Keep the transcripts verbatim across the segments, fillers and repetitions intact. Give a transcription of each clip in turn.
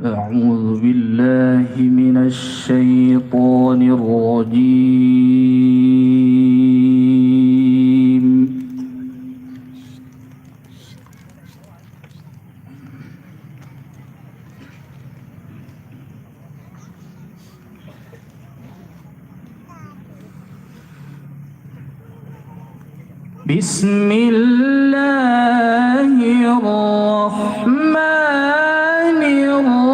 أعوذ بالله من الشيطان الرجيم. بسم الله الرحمن الرحيم.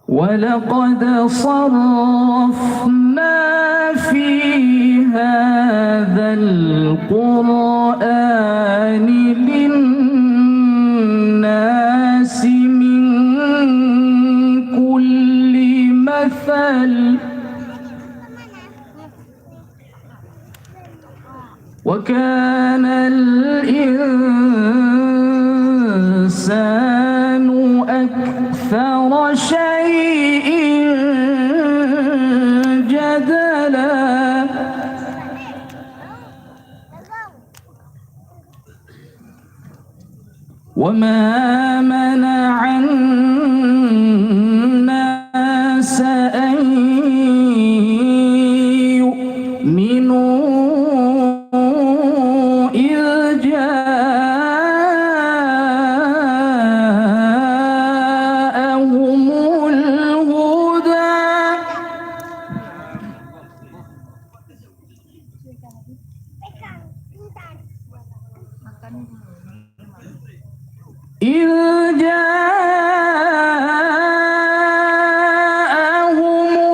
ولقد صرفنا في هذا القرآن للناس من كل مثل وكان الإنسان أكثر شيء جدلا. وما منع الناس أن يؤمنوا إذ جاءهم الهدى. إذ جاءهم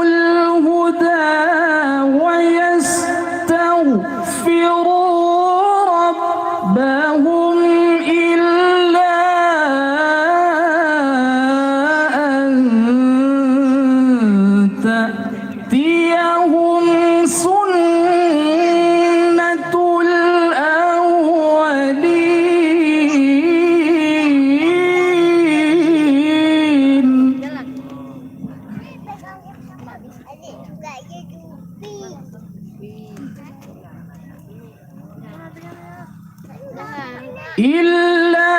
الهدى ويستغفروا ربهم إلا أن تأتيهم سنة الأولين. إلا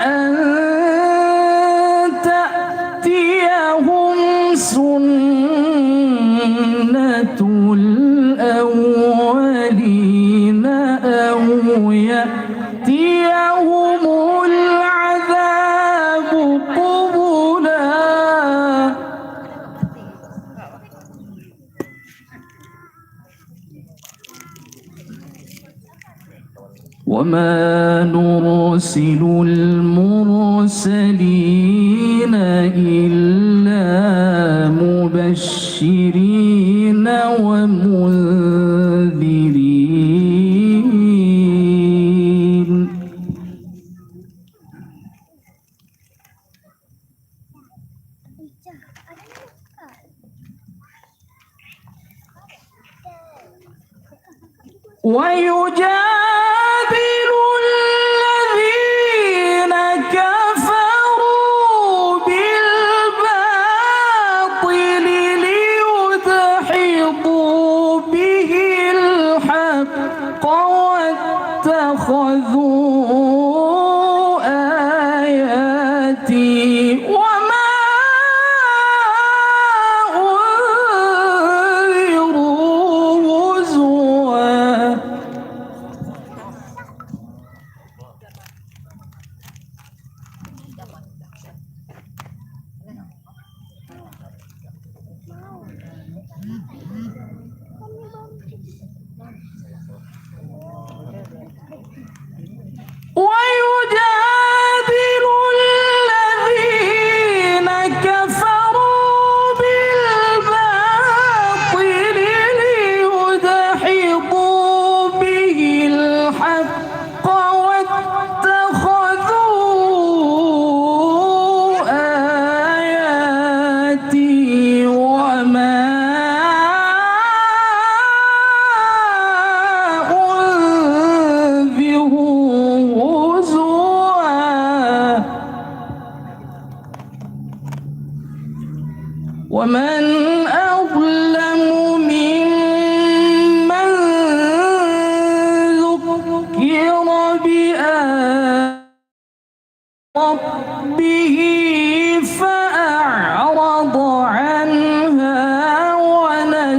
أن تأتيهم سنة الأولين أو يأتيهم العذاب قبلا. وما نرسل المرسلين إلا مبشرين ومنذرين. ويجادل الذين كفروا بالباطل ليدحضوا به الحق واتخذوا آياتي وما أنذروا هزوا.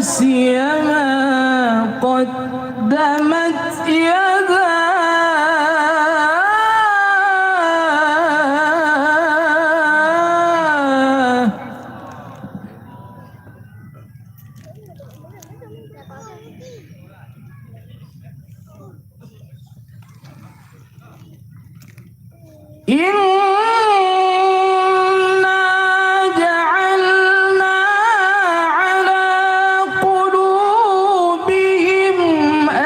ما قدمت يداه. إنا جعلنا على قلوبهم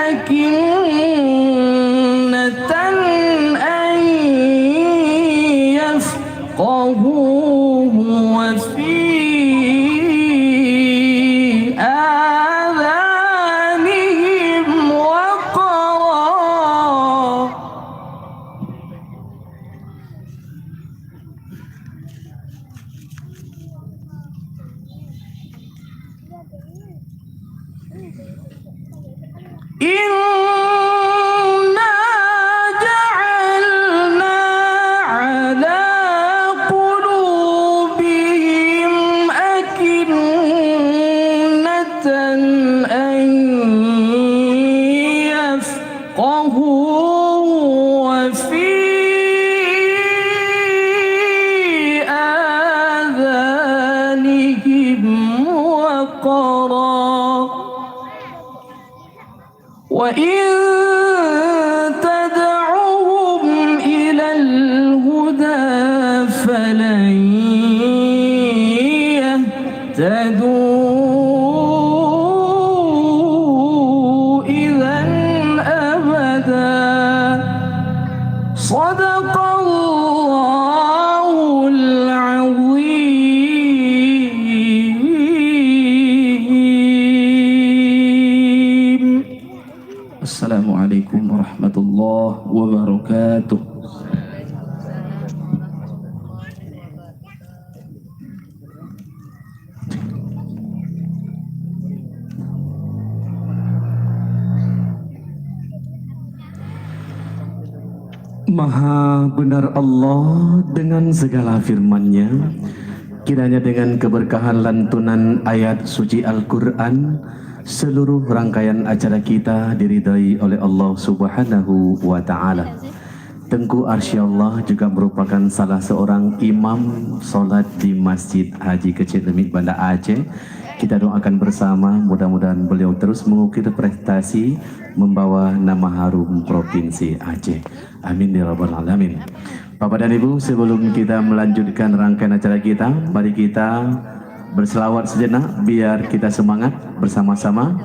أكنة أن يفقهوه وفي آذانهم وقرا. إنا جعلنا على قلوبهم أكنة أن يفقهوه وفي آذانهم وقرا. وإن تدعهم إلى الهدى فلن يهتدوا إذا أبدا. صدق الله العظيم. Assalamualaikum warahmatullahi wabarakatuh. Maha benar Allah dengan segala firman-Nya. Kiranya dengan keberkahan lantunan ayat suci Al-Quran, seluruh rangkaian acara kita diridhai oleh Allah Subhanahu wa Ta'ala. Teungku Arsy Allah juga merupakan salah seorang imam salat di Masjid Haji Keuchik Leumit Banda Aceh. Kita doakan bersama, mudah-mudahan beliau terus mengukir prestasi, membawa nama harum Provinsi Aceh. Amin ya rabbal alamin. Bapak dan Ibu, sebelum kita melanjutkan rangkaian acara kita, mari kita berselawat sejenak biar kita semangat bersama-sama.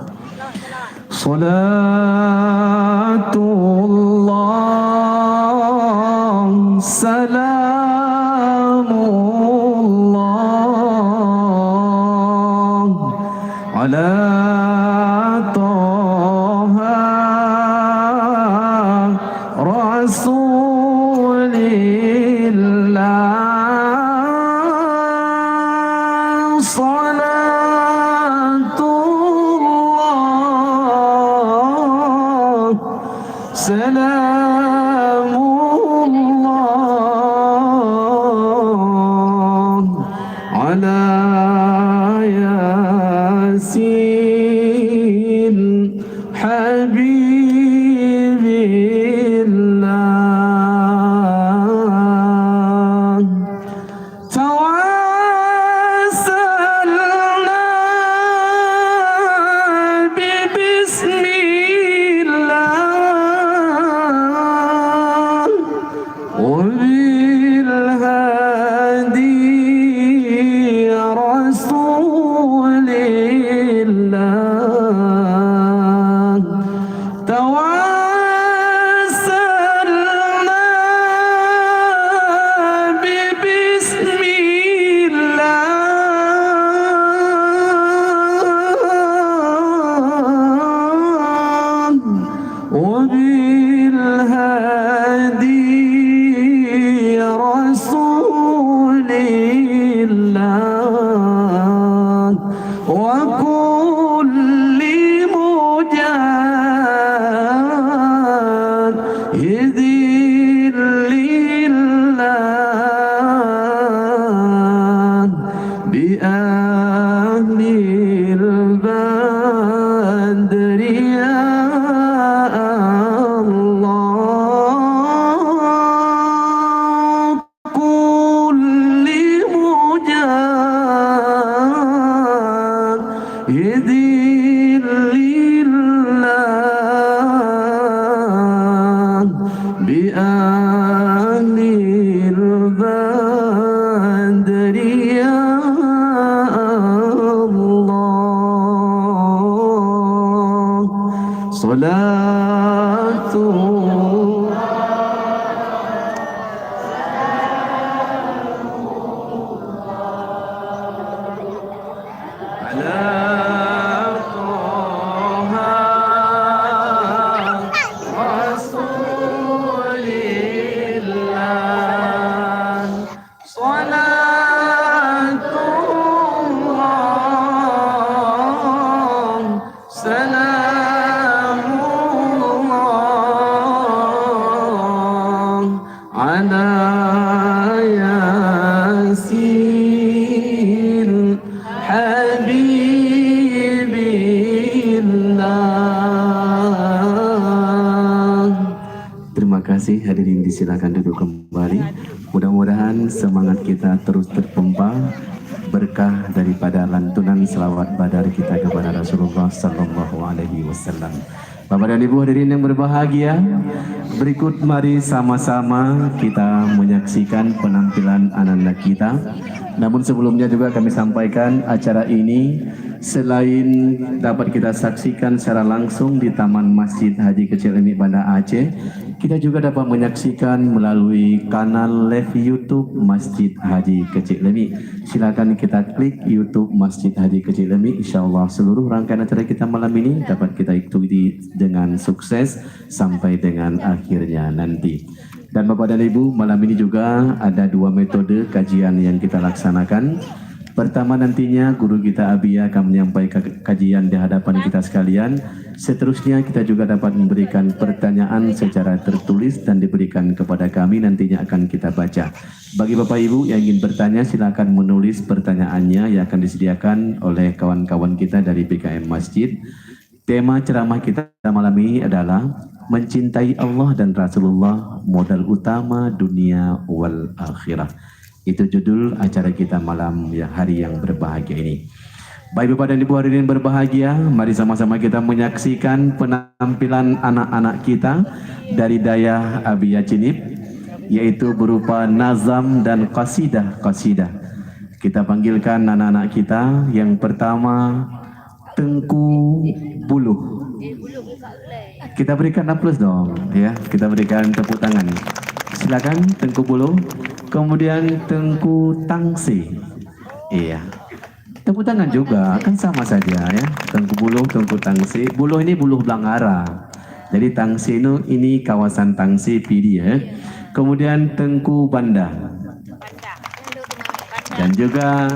صلاة الله سلام الله على طه رسول الله. صلاة الله سلام الله على ياسين حبيب الله. توسلنا ببسم الله وبالهادي رسول الله. توسلنا ببسم الله وبالهادي رسول الله وكل Salatu ala Taha Rasulillah. Salatullah, salamullah ala Yasin Habibillah. Terima kasih hadirin, disilakan duduk kembali. Mudah-mudahan semangat kita terus terpompa berkah daripada lantunan selawat badar kita kepada Rasulullah sallallahu alaihi wasallam. Bapak dan Ibu hadirin yang berbahagia, berikut mari sama-sama kita menyaksikan penampilan ananda kita. Namun sebelumnya juga kami sampaikan acara ini selain dapat kita saksikan secara langsung di Taman Masjid Haji Keuchik Leumik Banda Aceh, kita juga dapat menyaksikan melalui kanal live YouTube Masjid Haji Keuchik Leumik. Silakan kita klik YouTube Masjid Haji Keuchik Leumik. Insya Allah seluruh rangkaian acara kita malam ini dapat kita ikuti dengan sukses sampai dengan akhirnya nanti. Dan Bapak dan Ibu, malam ini juga ada dua metode kajian yang kita laksanakan. Pertama, nantinya guru kita Abi akan menyampaikan kajian di hadapan kita sekalian. Seterusnya, kita juga dapat memberikan pertanyaan secara tertulis dan diberikan kepada kami, nantinya akan kita baca. Bagi Bapak Ibu yang ingin bertanya, silakan menulis pertanyaannya yang akan disediakan oleh kawan-kawan kita dari P K M Masjid. Tema ceramah kita malam ini adalah Mencintai Allah dan Rasulullah, Modal Utama Dunia wal Akhirah. Itu judul acara kita malam ya, hari yang berbahagia ini. Baik Bapak dan Ibu hadirin berbahagia, mari sama-sama kita menyaksikan penampilan anak-anak kita dari Dayah Abi Yacinip, yaitu berupa nazam dan qasidah-qasidah. Kita panggilkan anak-anak kita. Yang pertama, Teungku Buluh. Kita berikan aplaus dong, ya. Kita berikan tepuk tangan. Silakan Teungku Buluh. Kemudian Teungku Tangsi. Iya. Tepuk tangan juga, kan sama saja ya. Teungku Buluh, Teungku Tangsi. Buluh ini Buluh Blangara. Jadi Tangsi ini, ini kawasan Tangsi, Pidie ya. Kemudian Teungku Banda. Dan juga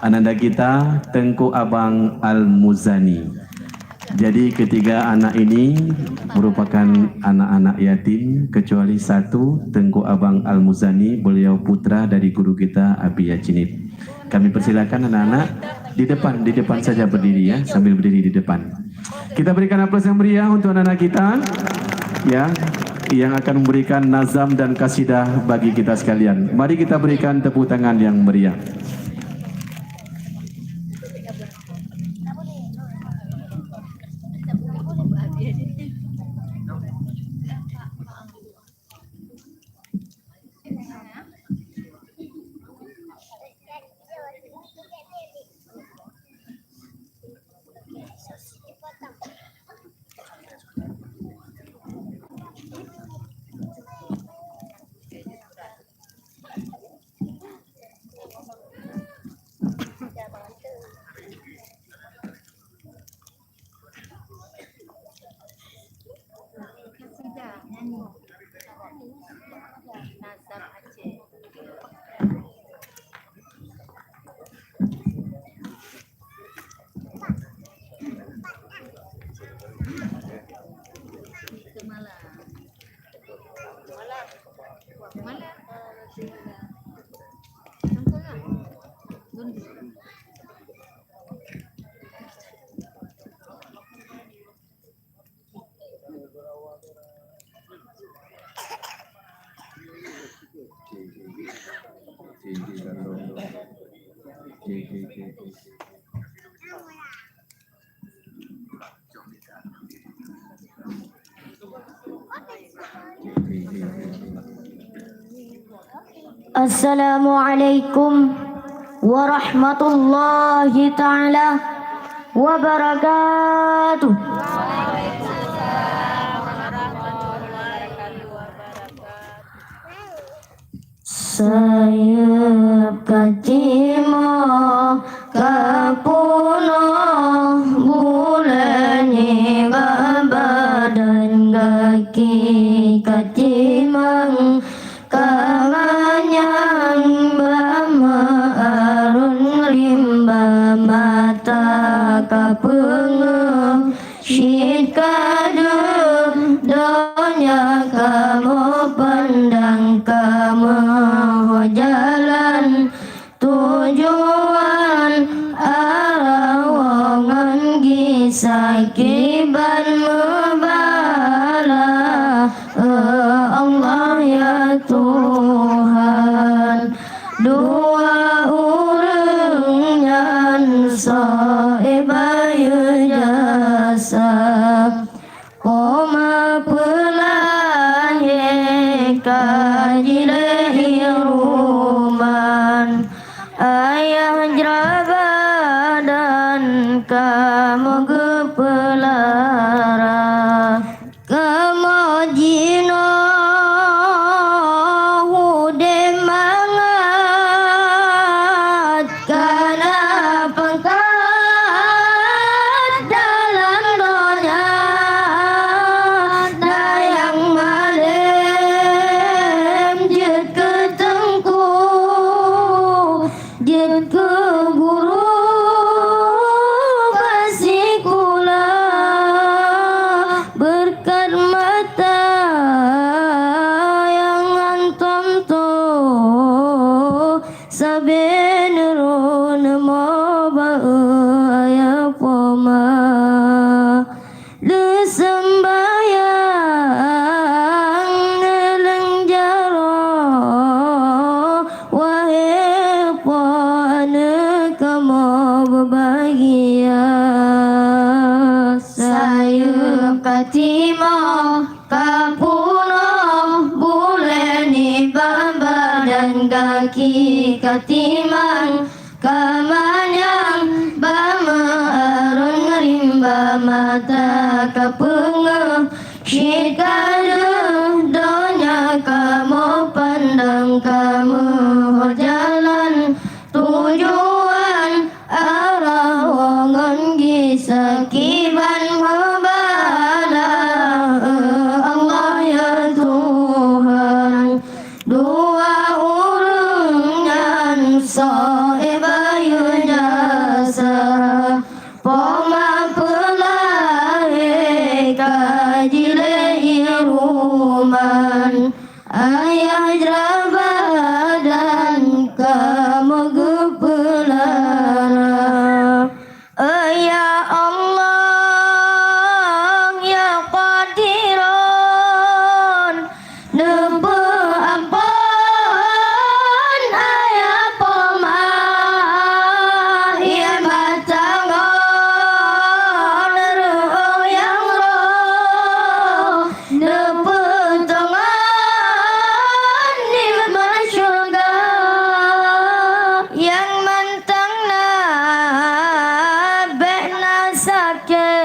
ananda kita Teungku Abang Al-Muzani. Jadi ketiga anak ini merupakan anak-anak yatim, kecuali satu, Teungku Abang Al-Muzani, beliau putra dari guru kita Abi Yacinip. Kami persilakan anak-anak di depan, di depan saja berdiri ya, sambil berdiri di depan. Kita berikan aplaus yang meriah untuk anak-anak kita ya, yang akan memberikan nazam dan kasidah bagi kita sekalian. Mari kita berikan tepuk tangan yang meriah. Assalamualaikum warahmatullahi taala wabarakatuh. Cit ka deuh donya kamoe pandang, kamoe jalan tujuan, arah woe ngon gisa kiban meubala. Eh, Allah ya Tuhan, dua ureuëng nyan soe bayeue jasa. Po ma peulahé ka jilée iruman, ayah jraba dan kamoe geupeulara. Kamoe jinoe udeb mangat kana pangkat dalam donya, na nyang malém jeuet keu teungku, jeuet keu guru basikula, beureukat mata nyang hantom tô. Sabe neuroe neumoe ba-e ayah poma, leuseumbayang neuleung jaroe, wahé po aneuëk kamoe beubahagia. Sayeuep ka timoh, ka punoh bulée nibak badan, gaki ka timang ka manyang, ba meuarôn rimba, mata ka peungeuh. Cit ka deuh donya kamoe pandang, kamoe jalan tujuan, arah woe ngon gisa kiban meubala. Allah ya Tuhan, dua ureuëng nyan soe bayeue jasa. Poma peulahé ka jilée iruman, ayah jraba dan kamoe geupeulara. Oh ya Allah, ya Qadiron, neupeuamphon ayah poma, ie mata ngon reuôh nyang roh, neupeutongan nikmat syurga. Nyang mantong na bék na sakét,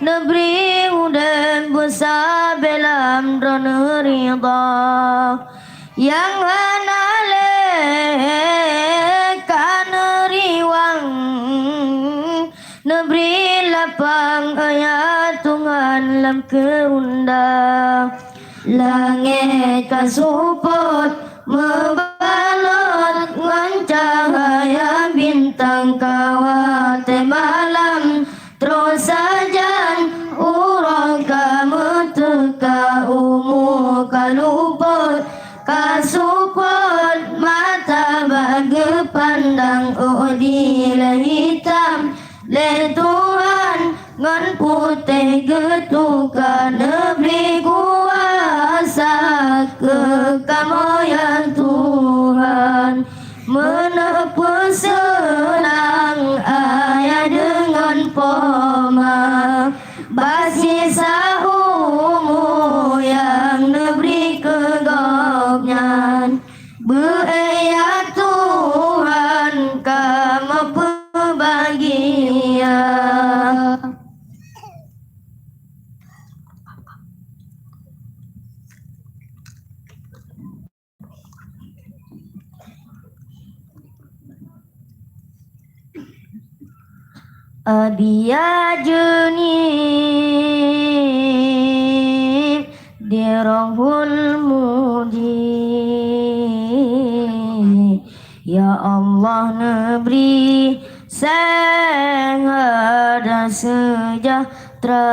neubri udeb beusabe lam droeneuh ridha. Nyang hana lé ka neuriwang, neubri lapang, oh ya Tuhan, lam keurunda. Langét ka seupôt meubalot ngon cahya bintang, ka watée malam troh sajan, uroe ka meuteuka, umu ka lupot, ka seupôt mata bak geupandang, oh dilée hitam lé Tuhan, ngon putéh geutuka, neubri kuasa keu kamoe ya Tuhan. Meuneuk peuseunang ayah deungon poma, bak sisa umu nyang neubri keu gobnyan. Beu-e ya Tuhan kamoe peubagia. Abia jeunieb di Rohul Mudi, ya Allah neubri seng hada sejahtera,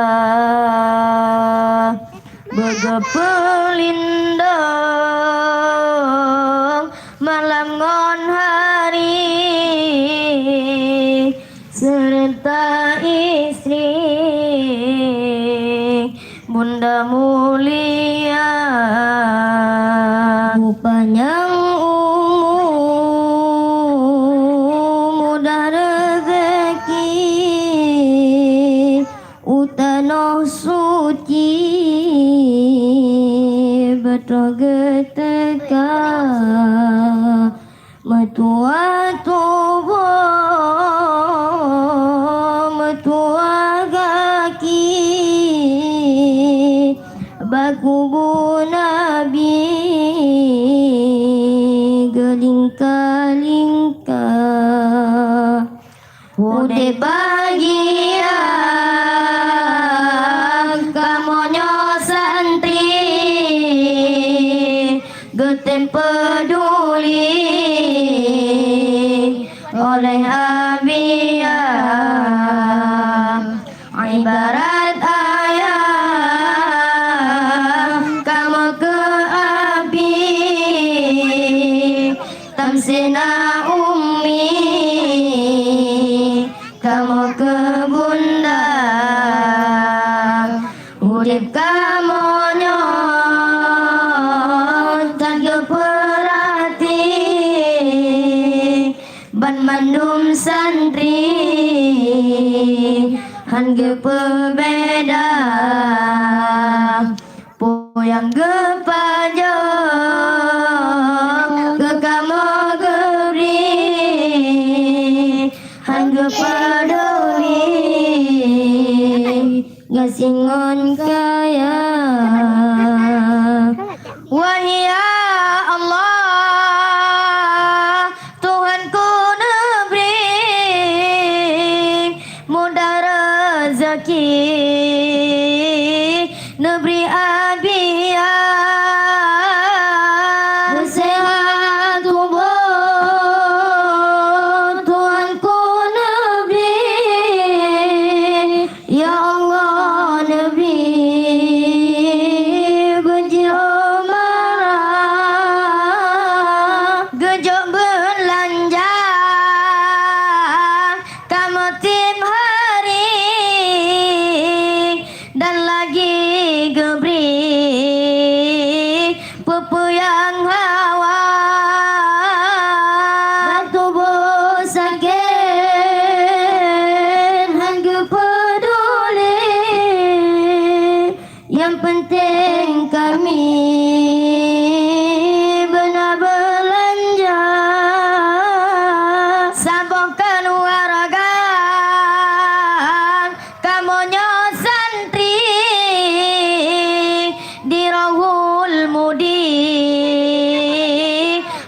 beugeupeulindeung malam ngon hari, seureuta istri Bunda mulia. Bupanyang umu, mudah rezeki, u tanoh suci, beutôi geuteuka. Meutuah tuboh, meutuah gaki, bak kubu Nabi geulingka-lingka. Udeb bahagia kamoe nyoe santri, geutem peuduli oleh Abiya. Ibarat ayah kamoe keu Abi, tamsena ummi kamoe keu bunda. Udeb kamoe nyoe tan geupeurati, banmandum santri han geupeubeda. Peue nyang geupajoh keu kamoe geubri, han geupeuduli gasien ngon kaya. Wahya Allah, Tuhanku neubri mudah rezeki, neubri Abiya seuhat tuboh, Tuhanku neubri. Ya Allah, neubri beujeuet umarah, geujok beulanja kamoe tiep hari, dan lagi geubri peue-peue nyang hawa. Bak tuboh sakét han geupeuduli, nyang peunteng kami beuna beulanja. Saboh keuluwarga kamoe nyoe santri di Rohul Mudi,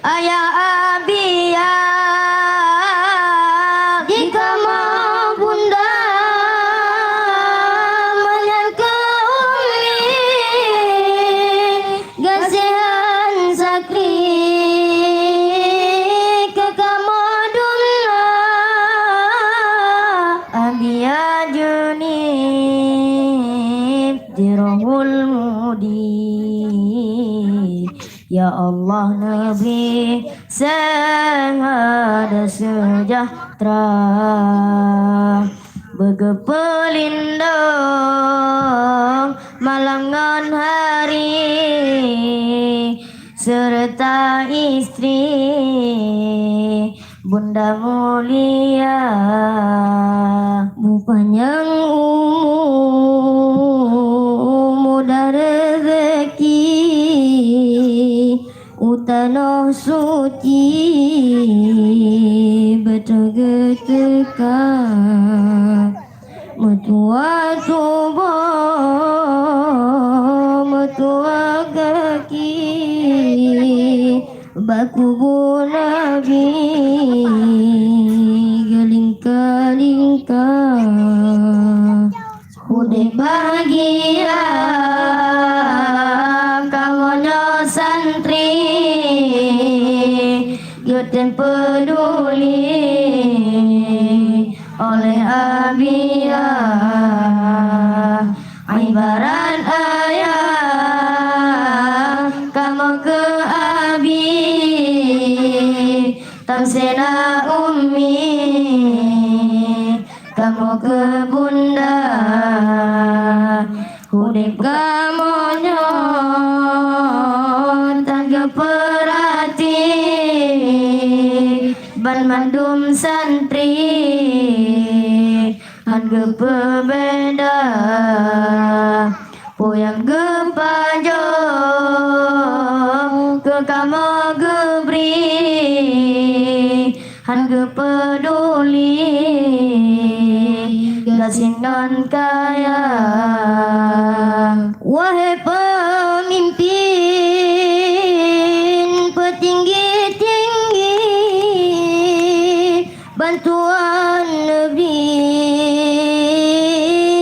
ayah Abiya di kama bunda, manyang keu ummi gasien sakri keu kamoe dum na. Abiya Junib di Rohul Mudi, ya Allah neubri seng hada sejahtera, beugeupeulindeung malam ngon hari, seureuta istri bunda mulia. Bupanyang umu, mudah rezeki, u tanoh suci beutôi geuteuka. Meutuah tuboh, meutuah gaki, bak kubu Nabi geulingka-lingka. Udeb bahagia kamoe nyoe santri, geutem peuduli. Ibarat ayah kamoe keu abi, tamsena ummi kamoe keu bunda. Udeb kamoe nyoe tan geupeurati banmandum santri. Han geupeubeda peue nyang geupajoh keu kamoe geubri, han geupeuduli gasien ngon kaya. Wahai peumimpin peutinggi-tinggi, bantuan neubri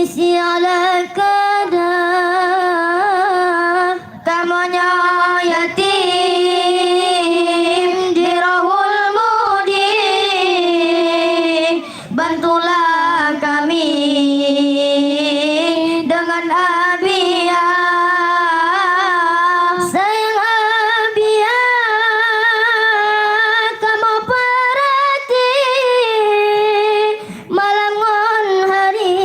siala kada. Kamoe nyoe yatim di Rohul Mudi, bantulah kami deungon Abiyah. Sayang Abiyah, kamoe peurati malam ngon hari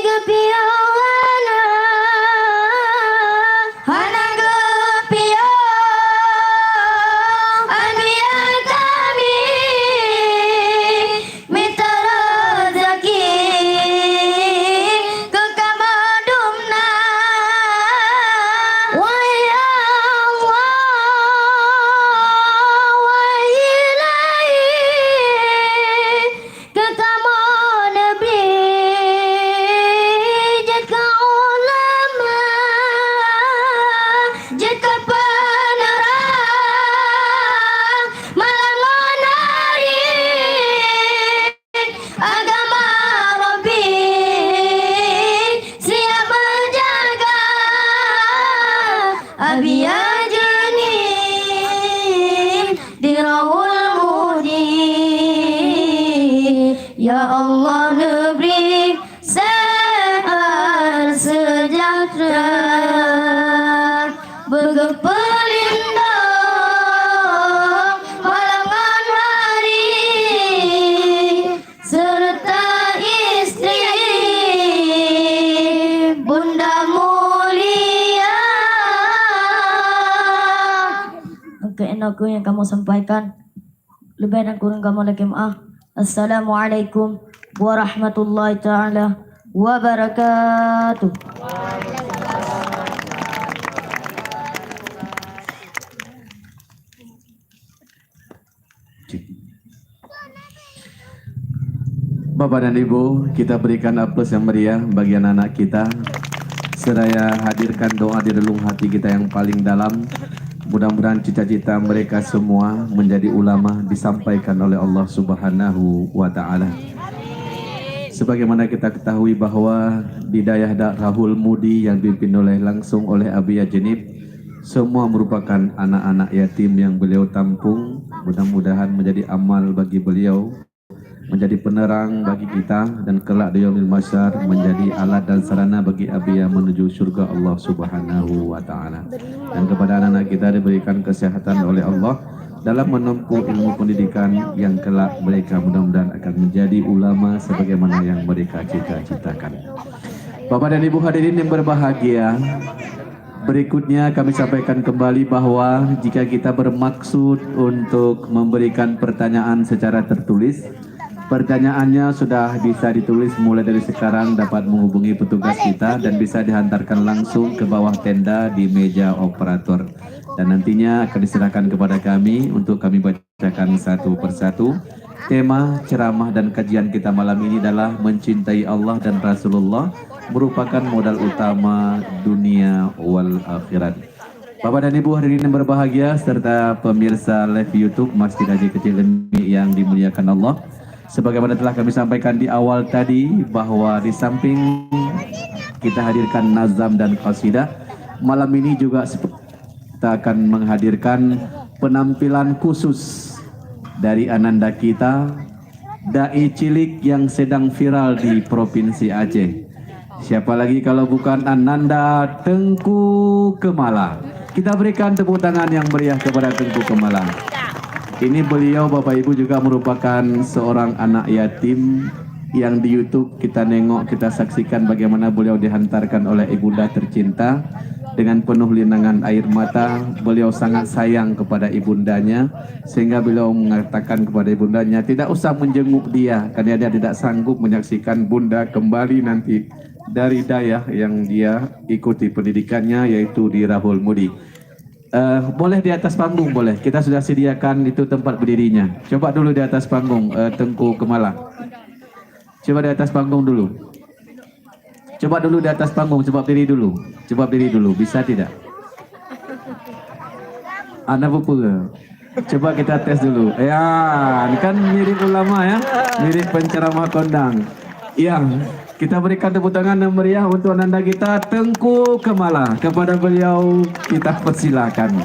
geupiôh hana, hana geupiôh Abiyah kami. Mita reuzeuki keu kamoe dumna. Wahai Allah, wahai Ilahi, keu kamoe neubri jeuet keu ulama, jeuet keu peuneurang malam ngon hari. Agama Rabbi siap menjaga Abiyah Jeunieb di Rohul Mudi. Ya Allah, neubri sehat sejahtera, beugeupeulindoe malam ngon hari. Seureuta istri Bunda Mulia. Engkeunoe keuh nyang kamoe sampaikan. Leubeh dan kureueng kamoe lakée meu'ah. Assalamualaikum warahmatullahi taala wabarakatuh. Bapak dan Ibu, kita berikan aplaus yang meriah bagi anak-anak kita, seraya hadirkan doa di relung hati kita yang paling dalam. Mudah-mudahan cita-cita mereka semua menjadi ulama disampaikan oleh Allah Subhanahu wa Ta'ala. Sebagaimana kita ketahui bahwa di Dayah Dak Rahul Mudi yang dipimpin oleh, langsung oleh Abiyah Jeunieb, semua merupakan anak-anak yatim yang beliau tampung. Mudah-mudahan menjadi amal bagi beliau, menjadi penerang bagi kita, dan kelak di Yaumil Mahsyar menjadi alat dan sarana bagi Abiyah menuju syurga Allah Subhanahu wa Ta'ala. Dan kepada anak-anak kita diberikan kesehatan oleh Allah dalam menempuh ilmu pendidikan yang kelak mereka mudah-mudahan akan menjadi ulama sebagaimana yang mereka cita-citakan. Bapak dan Ibu hadirin yang berbahagia, berikutnya kami sampaikan kembali bahwa jika kita bermaksud untuk memberikan pertanyaan secara tertulis, pertanyaannya sudah bisa ditulis mulai dari sekarang, dapat menghubungi petugas kita dan bisa dihantarkan langsung ke bawah tenda di meja operator. Dan nantinya akan diserahkan kepada kami untuk kami bacakan satu persatu. Tema ceramah dan kajian kita malam ini adalah Mencintai Allah dan Rasulullah merupakan modal utama dunia wal akhirat. Bapak dan Ibu hadirin yang berbahagia serta pemirsa live YouTube Masjid Haji Kecil Lemi yang dimuliakan Allah, sebagaimana telah kami sampaikan di awal tadi, bahwa di samping kita hadirkan nazam dan qasidah, malam ini juga sep-, kita akan menghadirkan penampilan khusus dari ananda kita, Dai cilik yang sedang viral di Provinsi Aceh. Siapa lagi kalau bukan Ananda Teuku Keumala? Kita berikan tepuk tangan yang meriah kepada Teuku Keumala. Ini beliau, Bapak Ibu, juga merupakan seorang anak yatim yang di YouTube kita nengok, kita saksikan bagaimana beliau dihantarkan oleh ibunda tercinta. Dengan penuh linangan air mata, beliau sangat sayang kepada ibundanya, sehingga beliau mengatakan kepada ibundanya, "Tidak usah menjenguk dia, karena dia tidak sanggup menyaksikan bunda kembali nanti dari dayah yang dia ikuti pendidikannya, yaitu di Rahul Mudi." Eh, boleh di atas panggung, boleh. Kita sudah sediakan itu tempat berdirinya. Coba dulu di atas panggung, eh, Teuku Keumala. Coba di atas panggung dulu. Coba dulu di atas panggung, coba berdiri dulu. Coba berdiri dulu, bisa tidak? Anda berpura. Coba kita tes dulu. Ya, kan mirip ulama, ya. Mirip penceramah kondang. Ya, kita berikan tepuk tangan yang meriah untuk ananda kita, Teuku Keumala. Kepada beliau kita persilakan.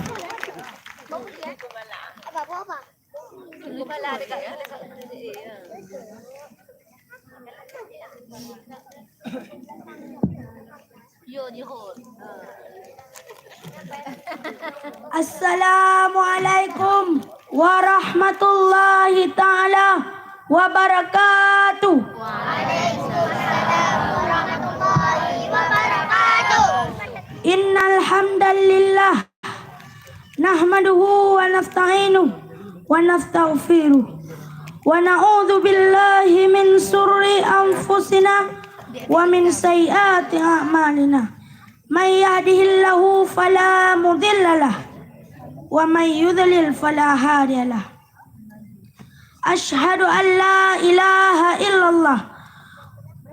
Assalamualaikum warahmatullahi taala wabarakatuh. Waalaikumsalam warahmatullahi wabarakatuh. Innal hamdalillah, nahmaduhu wa nasta'inuhu wa nastaghfiruh. Wa na'udzu billahi min syururi anfusina wa min sayyiati a'malina. May yahdihillahu fala mudhillalah, wa may yudhlil fala hadiyalah. Asyhadu an la ilaha illallah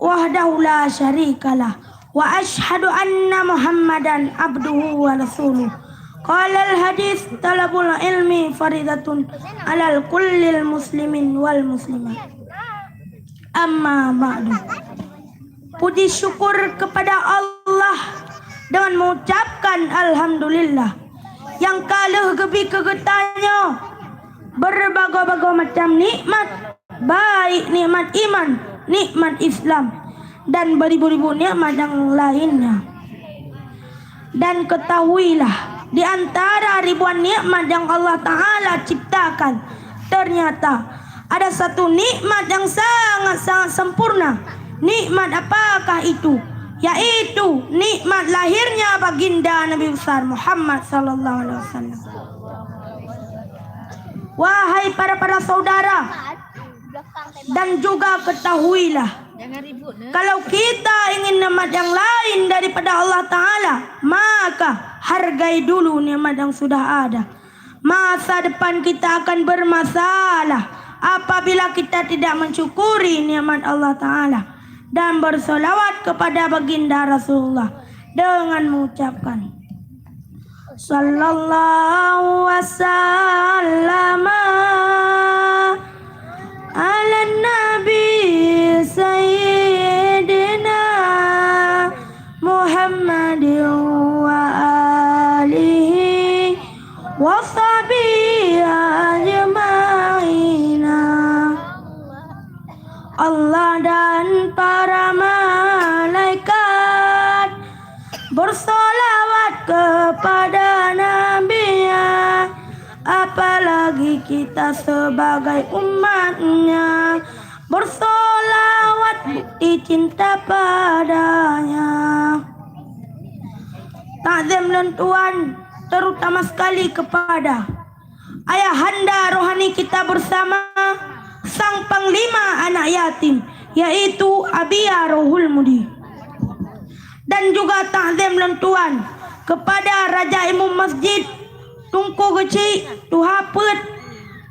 wahdahu la syarikalah, wa asyhadu anna Muhammadan abduhu wa rasuluh. Qalal hadis, talabul ilmi faridatun alal kullil muslimin wal muslimat. Amma ba'du. Puji syukur kepada Allah dengan mengucapkan alhamdulillah, nyang ka lheueh geubri keu geutanyoe berbagai-bagai macam nikmat, baik nikmat iman, nikmat Islam, dan beribu-ribu nikmat yang lainnya. Dan ketahuilah, di antara ribuan nikmat yang Allah Ta'ala ciptakan, ternyata ada satu nikmat yang sangat-sangat sempurna. Nikmat apakah itu? Yaitu nikmat lahirnya baginda Nabi besar Muhammad sallallahu alaihi wasallam. Wahai para-para saudara, dan juga ketahuilah, kalau kita ingin nikmat yang lain daripada Allah Ta'ala, maka hargai dulu nikmat yang sudah ada. Masa depan kita akan bermasalah apabila kita tidak mensyukuri nikmat Allah Ta'ala dan bersolawat kepada baginda Rasulullah dengan mengucapkan, Sallallahu wasallama ala nabi sayyidina Muhammadin wa alihi wa sahbihi ajma'ina. Allah dan para malaikat bersolawat kepada Nabi-Nya, apalagi kita sebagai umat-Nya bersolawat bukti cinta padanya. Takzim lôn tuan, terutama sekali kepada ayahanda rohani kita bersama, sang panglima anak yatim, yaitu Abiya Rohul Mudi. Dan juga takzim lôn tuan kepada Raja Imum Masjid, Tungku Geuchik, Tuha Peuet,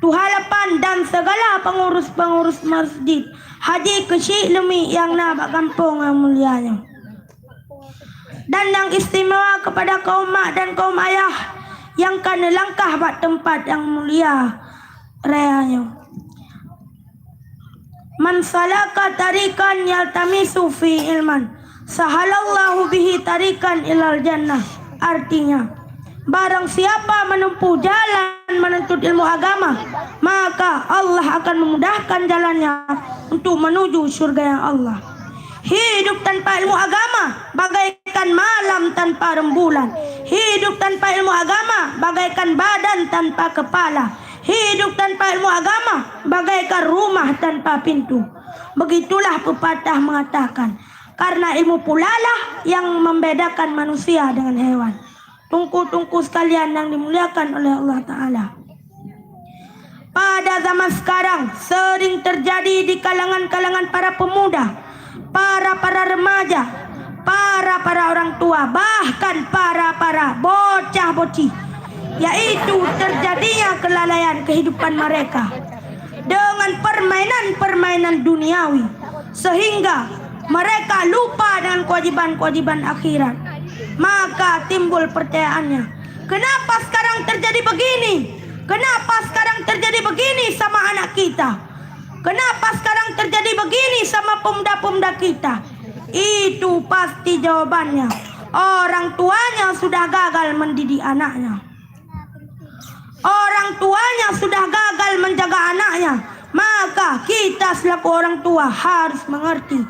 Tuha Lapan, dan segala pengurus-pengurus masjid Haji Keuchik Leumik nyang na bak gampông nyang mulia nyoe. Dan nyang istimewa kepada kaum mak dan kaum ayah nyang ka neulangkah bak teumpat nyang mulia raya nyoe. Man salaka tariqan yaltamisu fi ilman, sahalallahu bihi tariqan ilal jannah. Artinya, barang siapa menempuh jalan menuntut ilmu agama, maka Allah akan memudahkan jalannya untuk menuju syurga yang Allah. Hidup tanpa ilmu agama bagaikan malam tanpa rembulan. Hidup tanpa ilmu agama bagaikan badan tanpa kepala. Hidup tanpa ilmu agama bagaikan rumah tanpa pintu. Begitulah pepatah mengatakan, karena ilmu pulalah yang membedakan manusia dengan hewan. Teungku-teungku sekalian yang dimuliakan oleh Allah Ta'ala. Pada zaman sekarang sering terjadi di kalangan-kalangan para pemuda, para-para remaja, para-para orang tua, bahkan para-para bocah-bocih, yaitu terjadinya kelalaian kehidupan mereka dengan permainan-permainan duniawi, sehingga mereka lupa dengan kewajiban-kewajiban akhirat. Maka timbul pertanyaannya, kenapa sekarang terjadi begini? Kenapa sekarang terjadi begini sama anak kita? Kenapa sekarang terjadi begini sama pemuda-pemuda kita? Itu pasti jawabannya, orang tuanya sudah gagal mendidik anaknya. Orang tuanya sudah gagal menjaga anaknya, maka kita selaku orang tua harus mengerti.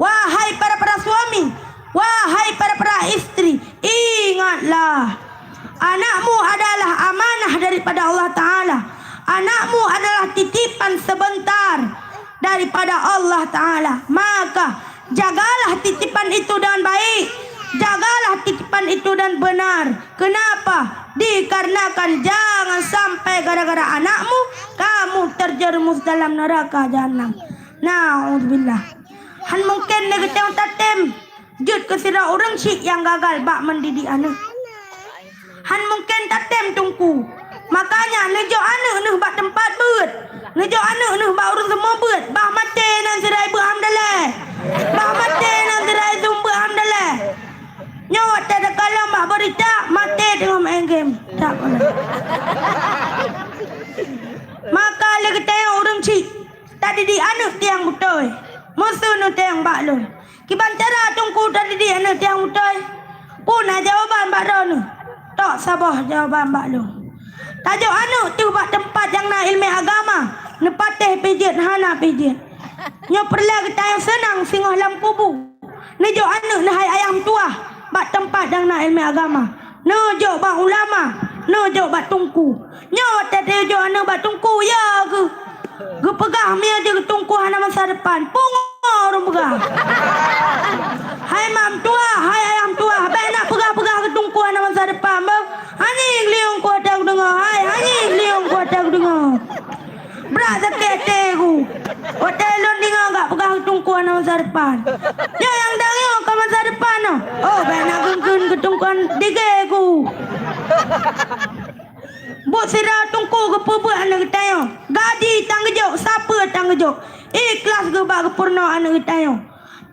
Wahai para-para suami, wahai para-para istri, ingatlah, anakmu adalah amanah daripada Allah Ta'ala. Anakmu adalah titipan sebentar daripada Allah Ta'ala. Maka, jagalah titipan itu dengan baik. Jagalah titipan itu dengan benar. Kenapa? Dikarenakan jangan sampai gara-gara anakmu, kamu terjerumus dalam neraka jahanam. Na'udzubillah. Han mungken lé geutanyoe tatem jeuet keu sidroe ureueng chik nyang gagal bak mendidik aneuk. Han mungken tatem teungku. Makanya neujok aneuk neuh bak teumpat beuet. Neujok aneuk neuh bak ureueng seumeubeuet. Bah maté nan sidroe beuet ham daleh. Bah maté nan sidroe seumeubeuet ham daleh. Nyoe watèe takalon bak beurita, maté teungoh maén game. Tak pernah. Maka lé geutanyoe ureueng chik, tadidik aneuk tiang beutôi. Meuseu neuh tiang bak lôn. Kiban cara teungku tadidik aneuk tiang beutôi? Peue na jawaban bak droeneuh? Tok saboh jawaban bak lôn. Tajok aneuk teuh bak teumpat nyang na ileumèe agama, neupatéh pijeuet hana pijeuet. Nyoe peureulèe geutanyoe seunang singoh lam kubu. Neujok aneuk neuh hai ayah meutuwah bak teumpat nyang na ileumèe agama. Neujok bak ulama, neujok bak teungku. Nyoe watèe teujok aneuk bak teungku, ya geuh. Geupeugah meunyoe jeuet teungku hana masa depan. Pungo ureueng peugah. Hai mak meutuwah, hai ayah meutuwah, bèk na peugah-peugah keu teungku hana masa depan, beuh. Hana geulieng ku watèe kudeungö, hai, hana geulieng ku watèe kudeungö. Brat sakét até ku. Watèe lôn deungö gak peugah keu teungku hana masa depan. Nyoe nyang deungö ka masa depan nyoe. Oh, bèk na geungkeuen keu teungku digé ku. Buet sira teungku geupeubeuet aneuk geutanyoe. Gaji tan geujok, sapeue tan geujok. Ikhlas geuh bak geupeurunoe aneuk geutanyoe.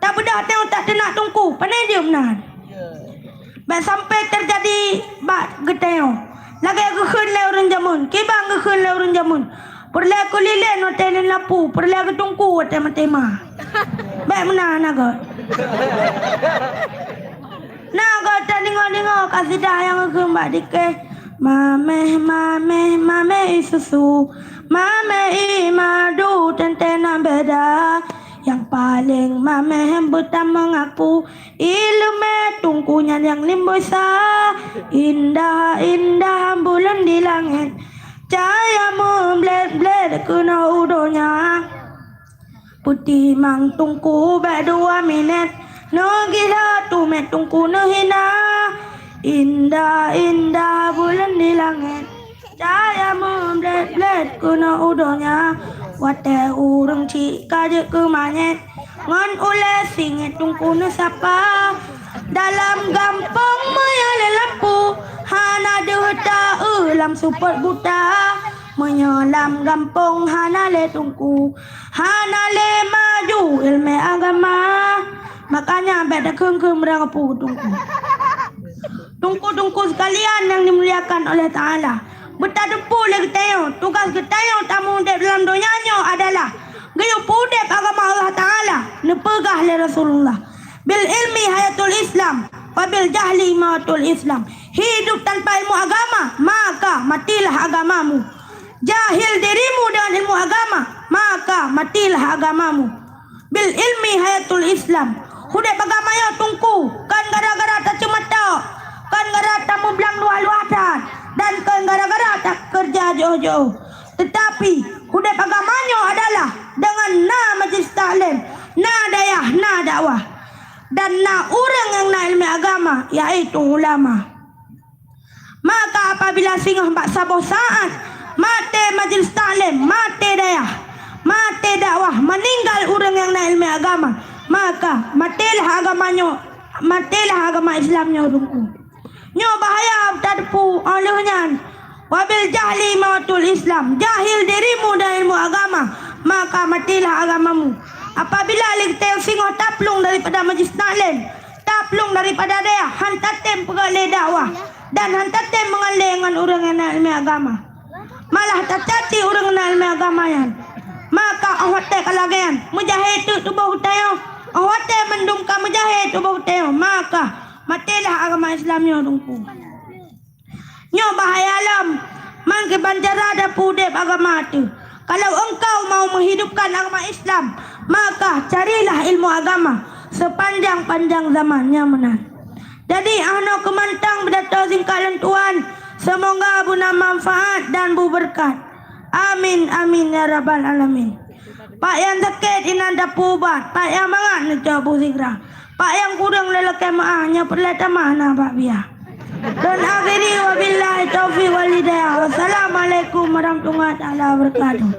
Tabeudôh tanyoe tateunak teungku, pane jeuem nan. Bèk sampai teujadi bak geutanyoe. Lagèe geukheun lé ureueng jameun, kiban geukheun lé ureueng jameun. Peureulèe keu lilén watèe lôn lapu, peureulèe keu teungku watèe maté ma. Bèk meunan na göt. Na göt tadeungö-deungö kasidah nyang geukheun bak dikeh. Maméh, maméh, maméh ie susu. Maméh ie madu, teuntèe na beda. Nyang paleng maméh beutamong aku, ileumèe teungku nyan nyang limboi sa. Indah, indah buleuen di langèt, cahya meublét-blét keunoe u donya. Peutimang teungku bèk dua minèt, neugila teumèe teungku neuhina. Indah, indah buleuen di langèt, cahya meublét-blét keunoe u donya. Watèe ureueng chik ka jeuet keu manyèt, ngon ulèe singèt teungku neusapa. Dalam gampông meunyoe lé lampu, hana deuh taeu lam seupôt buta. Meunyoe lam gampông hana lé teungku, hana lé maju ileumèe agama. Makanya bèk takheun-kheun meurang peue teungku. Teungku-teungku sekalian nyang dimuliakan oleh Ta'ala, beutateupeu lé geutanyoe, tugaih geutanyoe tameuudép dalam donya nyoe adalah geuyue peuudép agama Allah Ta'ala. Neupeugah lé Rasulullah, "Bil ilmi hayatul Islam, wa bil jahli imatul Islam." Hidup tanpa ilmu agama, maka matilah agamamu. Jahil dirimu dengan ilmu agama, maka matilah agamamu. Bil ilmi hayatul Islam. Udeb agama nyoe teungku, kon gara-gara taceumatok, kon gara tameublang luwah-luwah that, dan kon gara-gara takeureuja jiôh-jiôh. Teutapi, udeb agama nyoe adalah deungon na majlis taklim, na dayah, na dakwah, dan na ureuëng nyang na iéleumé agama, yaitu ulama. Maka apabila singoh bak saboh saát maté majlis taklim, maté dayah, maté dakwah, meuninggai ureuëng nyang na iéleumé agama, maka matélah agama nyoe, matélah agama Islam nyoe teungku. Nyoe bahaya tateupeu óh lheueh nyan. Wabil jahli mautul Islam, jahil dirimu dan ilmu agama, maka matilah agamamu. Apabila lé geutanyoe singoh taplueng daripada majlis taklim, taplueng daripada dayah, han tatem peugah lé dakwah, dan han tatem meungaléng ngon ureuëng nyang na iéleumé agama, malah tacaci ureuëng nyang na iéleumé agama nyan, maka óh watée ka lagée nyan, meujahé teuk tuboh geutanyoe, óh watée mandum ka meujahé tuboh geutanyoe, maka matélah agama Islam nyoe teungku. Nyoe bahaya lom, mangkeubang cara tapeudeb agama teuh. Kalau engkau mau menghidupkan agama Islam, maka carilah ilmu agama sepanjang-panjang zaman nyang meunan. Jadi, ahnoe keumantong pidato singkat lôn tuan, seumoga beuna manfaat dan beubeureukat. Amin, amin, ya rabbal alamin. Pak nyang sakét inan tapeuubat, pak nyang mangat neucok bu sigra, pak nyang kureueng lé lakée meuáh, nyang peureulée tamah na bak biah. Dan akhiri, wabillahi taufiq wal hidayah. Wassalamualaikum warahmatullahi taala wabarakatuh.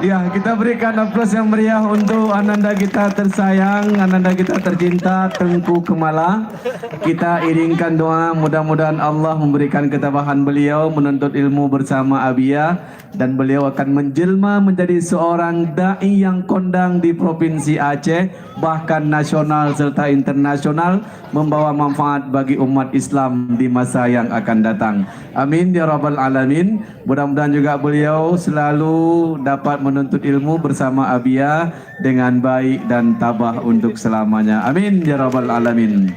Ya, kita berikan aplaus yang meriah untuk ananda kita tersayang, ananda kita tercinta, Teungku Keumala. Kita iringkan doa, mudah-mudahan Allah memberikan ketabahan beliau menuntut ilmu bersama Abiya. Dan beliau akan menjelma menjadi seorang dai yang kondang di Provinsi Aceh, bahkan nasional serta internasional, membawa manfaat bagi umat Islam di masa yang akan datang. Amin ya rabbal alamin. Mudah-mudahan juga beliau selalu dapat menuntut ilmu bersama Abiya dengan baik dan tabah untuk selamanya. Amin ya rabbal alamin.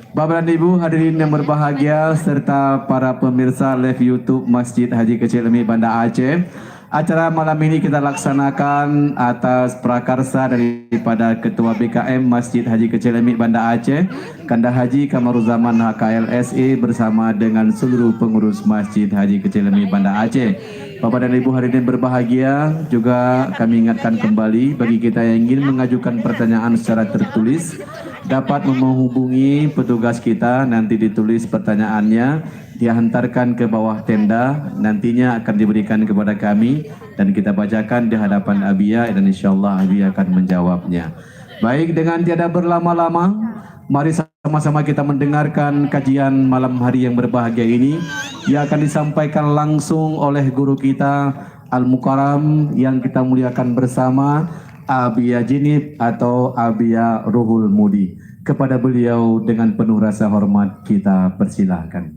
Bapak dan Ibu hadirin yang berbahagia serta para pemirsa live YouTube Masjid Haji Keuchik Leumik Banda Aceh, acara malam ini kita laksanakan atas prakarsa daripada Ketua B K M Masjid Haji Keuchik Leumik Banda Aceh, Kanda Haji Kamaruzzaman H K L S E, bersama dengan seluruh pengurus Masjid Haji Keuchik Leumik Banda Aceh. Bapak dan Ibu hadirin berbahagia, juga kami ingatkan kembali bagi kita yang ingin mengajukan pertanyaan secara tertulis, dapat menghubungi petugas kita, nanti ditulis pertanyaannya, dihantarkan ke bawah tenda, nantinya akan diberikan kepada kami dan kita bacakan di hadapan Abiya dan insyaallah Abiya akan menjawabnya. Baik, dengan tiada berlama-lama, mari sama-sama kita mendengarkan kajian malam hari yang berbahagia ini yang akan disampaikan langsung oleh guru kita Al-Mukarram yang kita muliakan bersama, Abiya Jinib atau Abiya Ruhul Mudi. Kepada beliau dengan penuh rasa hormat kita persilahkan.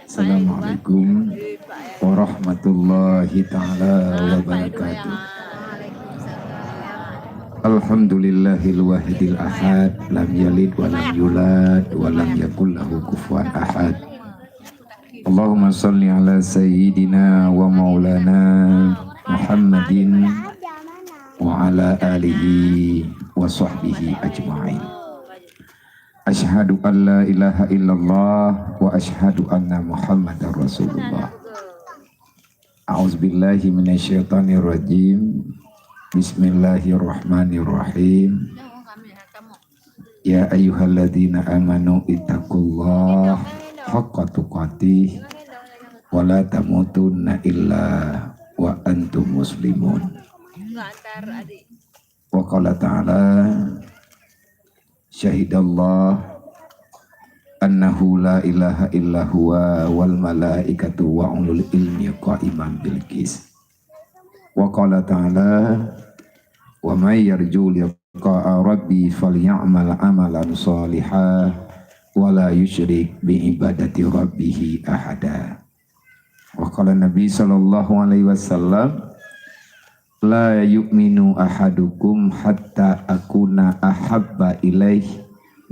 Assalamualaikum warahmatullahi taala wabarakatuh. Alhamdulillahil wahidil ahad, lam yalid wa lam yulad, wa lam yakul lahu kufuwan ahad. Allahumma shalli ala sayyidina wa maulana Muhammadin wa ala alihi wa sahbihi ajma'in. Asyhadu an la ilaha illallah wa asyhadu anna Muhammadar Rasulullah. A'udzubillahi minasyaitonirrajim. Bismillahirrahmanirrahim. Ya ayyuhalladzina amanu ittaqullaha haqqa tuqatih wa la tamutunna illa wa antum muslimun. Wa qala ta'ala, syahidallah annahu la ilaha illa huwa wal malaikatu wa ulul ilmi qaiman bil qis. Wa qala ta'ala, wa may yarju liqa'a rabbi falya'mal amalan shaliha wa la yusyrik bi ibadati rabbihi ahada. Wa qala Nabi sallallahu alaihi wasallam, la yu'minu ahadukum hatta akuna ahabba ilaih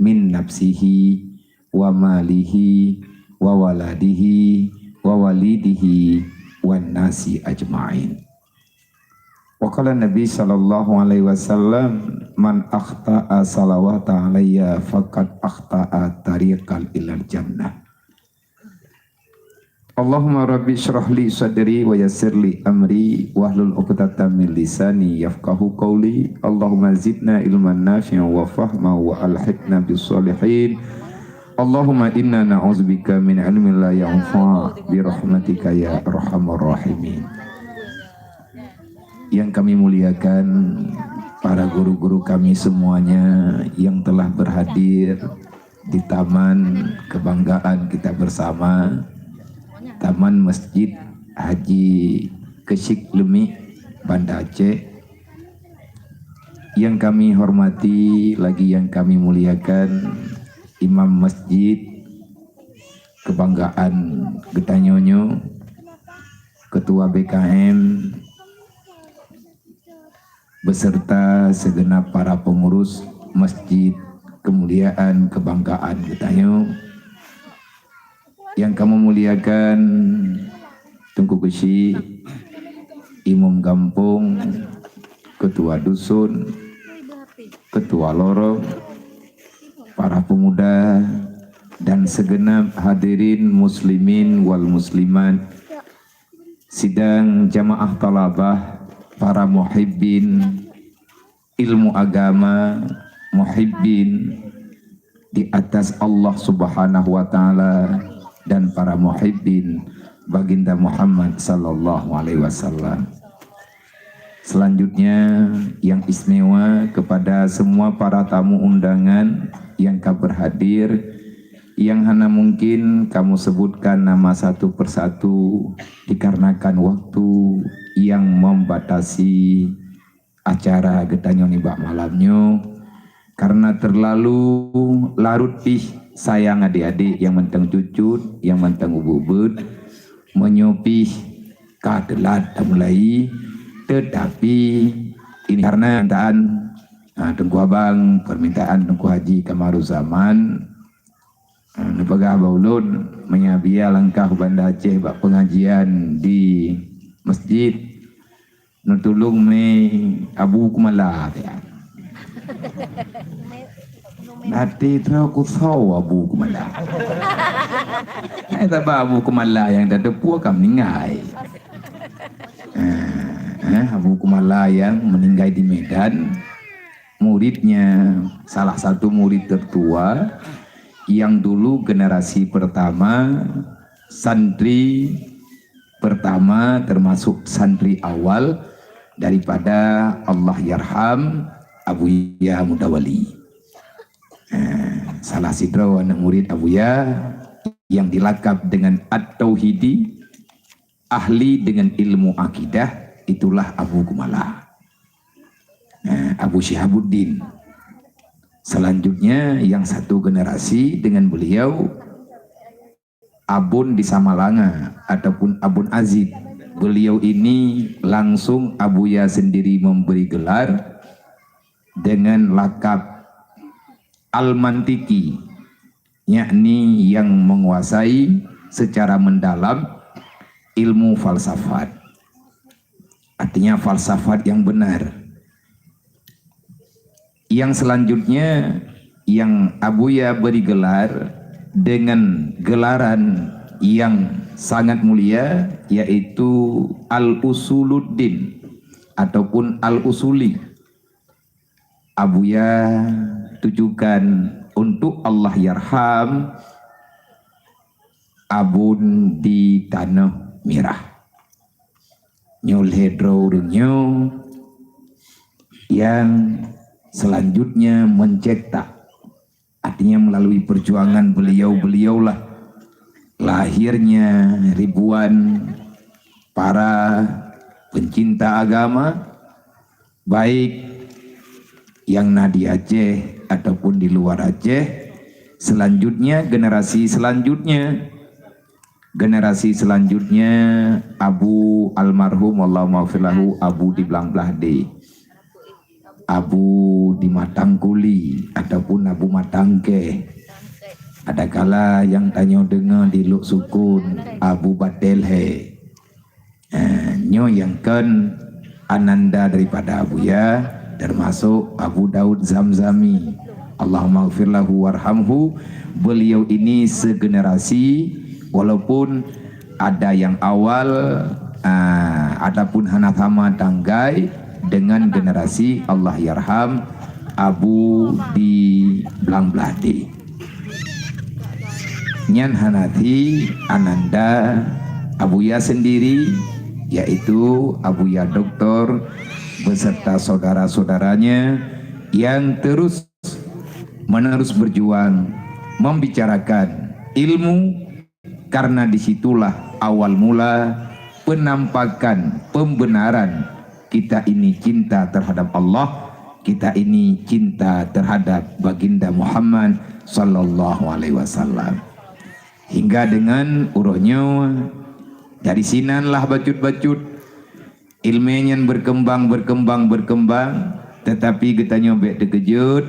min nafsihi wa malihi wa waladihi wa walidihi wan nasi ajma'in. Wa qala Nabi sallallahu alaihi wasallam, man akhta'a salawata alayya faqad akhta'a tariqan ilal jannah. Allahumma rabbi shrah li sadri wa yassir li amri wahlul 'uqdatam min lisani yafqahu qawli. Allahumma zidna ilman nafi'an wa fahma wa alhiqna bis shalihin. Allahumma inna na'udzubika min ilmin la yanfa' bi rahmatika ya arhamar rahimin. Yang kami muliakan para guru-guru kami semuanya yang telah berhadir di taman kebanggaan kita bersama, Taman Masjid Haji Keuchik Leumik, Banda Aceh. Yang kami hormati lagi yang kami muliakan Imam Masjid kebanggaan geutanyoe nyoe, Ketua B K M, beserta segenap para pengurus masjid kemuliaan kebanggaan geutanyoe. Yang kamoe muliakan Teungku Keuchik, Imum Gampông, Ketua Dusun, Ketua Lorong, para pemuda, dan segenap hadirin muslimin wal muslimat, sidang jamaah thalabah, para muhibbin ilmu agama, muhibbin di atas Allah Subhanahu wa Ta'ala, dan para muhibbin Baginda Muhammad sallallahu alaihi wasallam. Selanjutnya, yang istimewa kepada semua para tamu undangan yang ka berhadir, yang hana mungkin kamoe sebutkan nama satu persatu dikarenakan waktu yang membatasi acara geutanyoe nibak malam nyoe, karena terlalu larut pih sayang adik-adik nyang mantong cucut, nyang mantong ubeuet-ubeuet, meunyoe pih ka teulat tamulai, tetapi ini karena permintaan, ha, Teungku Abang, permintaan Teungku Haji Kamaruzzaman, ha, neupeugah bak ulôn, meunyo bia langkah u Banda Aceh bak pengajian di masjid, neutulông mé Abu Kumala, ya. Até troh kusoe Abu Kumala. Eh, sabab Abu Kumala nyang tateupeue ka meuninggai. Eh, eh, Abu Kumala yang meninggal di Medan, muridnya, salah satu murid tertua yang dulu generasi pertama santri pertama, termasuk santri awal daripada Allahyarham Abuya Mudawali. Eh, salah sidroe aneuk murid Abuya yang dilakab dengan At-Tauhidi, ahli dengan ilmu akidah, itulah Abu Kumala. Eh, Abu Syihabuddin. Selanjutnya, yang satu generasi dengan beliau, Abon di Samalanga ataupun Abon Azid. Beliau ini langsung Abuya sendiri memberi gelar dengan lakab Al-Mantiki, yakni yang menguasai secara mendalam ilmu falsafat. Artinya falsafat yang benar. Yang selanjutnya yang Abuya beri gelar dengan gelaran yang sangat mulia, yaitu Al-Usuluddin ataupun Al-Usuli. Abuya tujukan untuk Allahyarham Abon di Tanoh Mirah. Nyoe lhée droe ureuëng nyoe yang selanjutnya mencetak, artinya melalui perjuangan beliau-beliaulah lahirnya ribuan para pencinta agama, baik yang na di Aceh ataupun di luar Aceh. Selanjutnya, generasi selanjutnya, generasi selanjutnya Abu almarhum, Allahumma ghfir lahu, Abu di Blang Blahdeh, Abu di Matang Kuli ataupun Abu Matang Keh. Adakala yang tanyoe deungoe di Lhoksukon, Abu Batel He. Eh, nyoe nyang kon ananda daripada Abuya, termasuk Abu Daud Zamzami. Allahumma ghfir lahu warhamhu. Beliau ini segenerasi, walaupun ada yang awal, ah, ataupun hana sama tanggai dengan generasi Allahyarham Abu di Blang Blahdeh. Nyan hana thi ananda Abuya sendiri, yaitu Abuya Doktor beserta saudara-saudaranya yang terus menerus berjuang membicarakan ilmu, karena disitulah awal mula penampakan pembenaran kita ini cinta terhadap Allah, kita ini cinta terhadap Baginda Muhammad sallallahu alaihi wasallam. Hingga dengan uroe nyoe, dari sinanlah bacut-bacut ilmu nyan berkembang, berkembang, berkembang, tetapi geutanyoe bék teukeujot,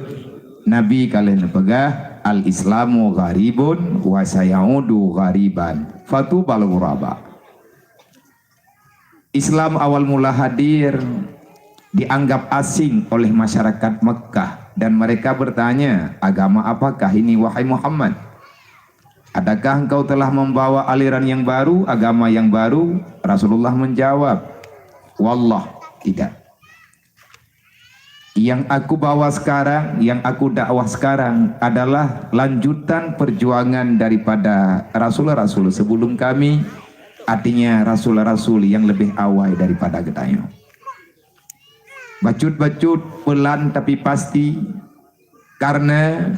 Nabi ka lheueh neupeugah, "Al-Islamu gharibun wa sayaudu ghariban, fatubal ghuraba." Islam awal mula hadir dianggap asing oleh masyarakat Mekkah dan mereka bertanya, "Agama apakah ini, wahai Muhammad? Adakah engkau telah membawa aliran yang baru, agama yang baru?" Rasulullah menjawab, "Wallah, tidak. Yang aku bawa sekarang, yang aku dakwah sekarang adalah lanjutan perjuangan daripada rasul-rasul sebelum kami, artinya rasul-rasul yang lebih awai daripada geutanyoe." Bacut-bacut, pelan tapi pasti, karena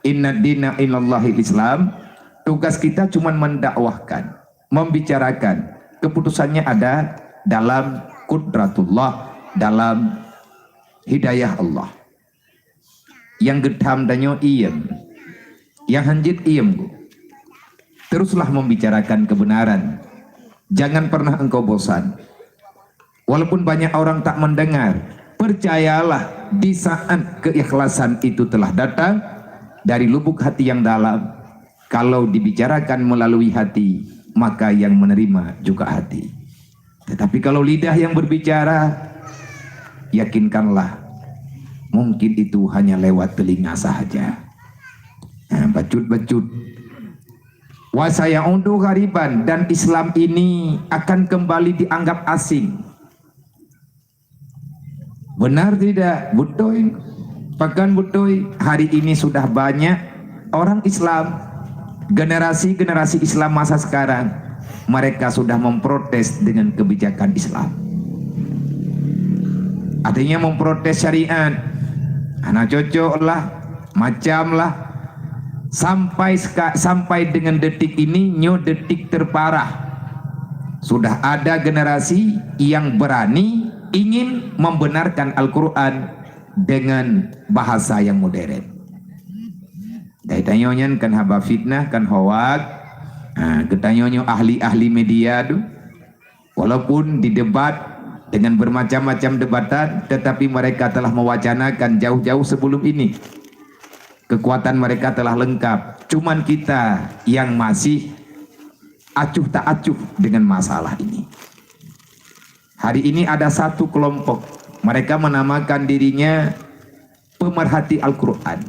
inna dina inallahil Islam, tugas kita cuma mendakwahkan, membicarakan. Keputusannya ada dalam kudratullah, dalam hidayah Allah. Nyang geutham tanyoe iem, nyang hanjeuet iem gu. Teruslah membicarakan kebenaran. Jangan pernah engkau bosan. Walaupun banyak orang tak mendengar, percayalah, di saat keikhlasan itu telah datang dari lubuk hati yang dalam, kalau dibicarakan melalui hati, maka yang menerima juga hati. Tetapi kalau lidah yang berbicara, yakinkanlah, mungkin itu hanya lewat telinga sahaja. Nah, bacut-bacut. Wa sayaudu ghariban, dan Islam ini akan kembali dianggap asing. Benar tidak? Beutôi. Pakon beutôi? Hari ini sudah banyak orang Islam, generasi-generasi Islam masa sekarang, mereka sudah memprotes dengan kebijakan Islam. Artinya memprotes syariat. Hana cocok lah, macam lah. Sampai seka-, sampai dengan detik ini, nyoe detik terparah. Sudah ada generasi yang berani ingin membenarkan Al-Quran dengan bahasa yang modern. Dari tanyoe nyan kan haba fitnah, kan hoak. Ha, geutanyoe nyoe ahli-ahli media tu. Walaupun didebat dengan bermacam-macam debatan, tetapi mereka telah mewacanakan jauh-jauh sebelum ini. Kekuatan mereka telah lengkap. Cuman kita yang masih acuh tak acuh dengan masalah ini. Hari ini ada satu kelompok, mereka menamakan dirinya memerhati Al-Quran.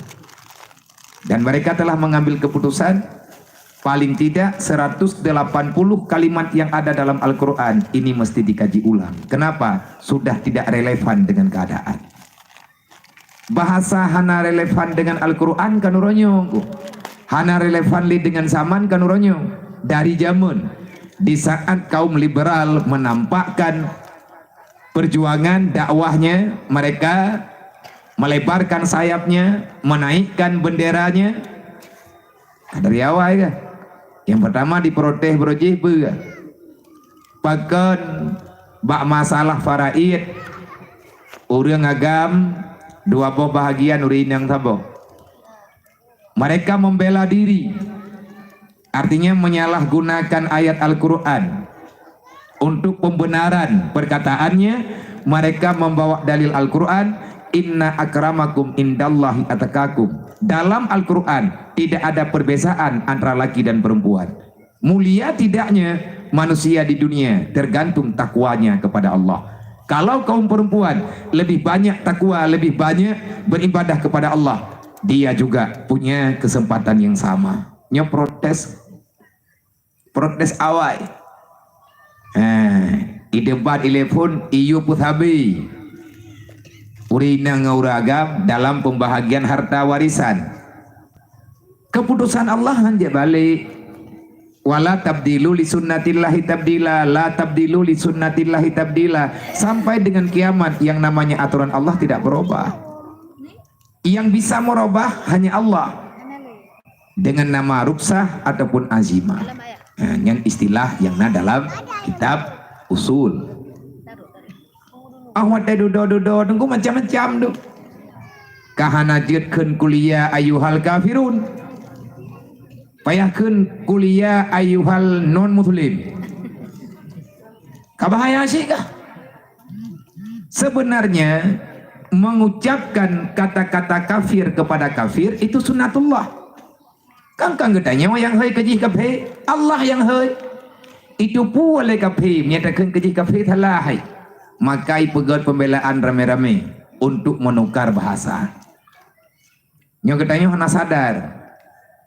Dan mereka telah mengambil keputusan, paling tidak seratus delapan puluh kalimat yang ada dalam Al-Quran ini mesti dikaji ulang. Kenapa? Sudah tidak relevan dengan keadaan. Bahasa hana relevan dengan Al-Quran kan uroe nyoe. Hana relevan lé dengan zaman kan uroe nyoe. Dari zaman, di saat kaum liberal menampakkan perjuangan dakwahnya, mereka melebarkan sayapnya, menaikkan benderanya. Dari awai kah? Yang pertama diprotes bro jih peue kah? Pakon bak masalah faraid, ureuëng agam dua boh bahagian ureuëng inong saboh. Mereka membela diri, artinya menyalahgunakan ayat Al-Quran untuk pembenaran perkataannya. Mereka membawa dalil Al-Quran, "Inna akramakum indallahi atakakum." Dalam Al-Quran tidak ada perbezaan antara laki dan perempuan. Mulia tidaknya manusia di dunia tergantung takwanya kepada Allah. Kalau kaum perempuan lebih banyak takwa, lebih banyak beribadah kepada Allah, dia juga punya kesempatan yang sama. Nyoe protes, protes awai. Eh, idebat ilepon iyu pusabi. Ureuëng inong ngon ureuëng agam dalam pembahagian harta warisan. Keputusan Allah han jeuet balik. Wala tabdilu li sunnatillahi tabdila, la tabdilu li sunnatillahi tabdila. Sampai dengan kiamat yang namanya aturan Allah tidak berubah. Yang bisa merubah hanya Allah. Dengan nama ruksah ataupun azimah. Nah, nyan istilah yang na dalam kitab usul. Ah, watée dudoe-dudoe teungku macam-macam tu. Ka hana jeuet kheun kuliah ayyuhal kafirun. Payah kheun kuliah ayyuhal non muslim. Ka bahaya sih kah? Sebenarnya mengucapkan kata-kata kafir kepada kafir itu sunatullah. Kan kan geutanyoe nyang hôi keujih kafé, Allah nyang hôi. Itu pue lé kafé, meunyo takheun keujih kafé salah hai. Maka ipeugét pembelaan ramé-ramé untuk menukar bahasa. Nyoe geutanyoe hana sadar.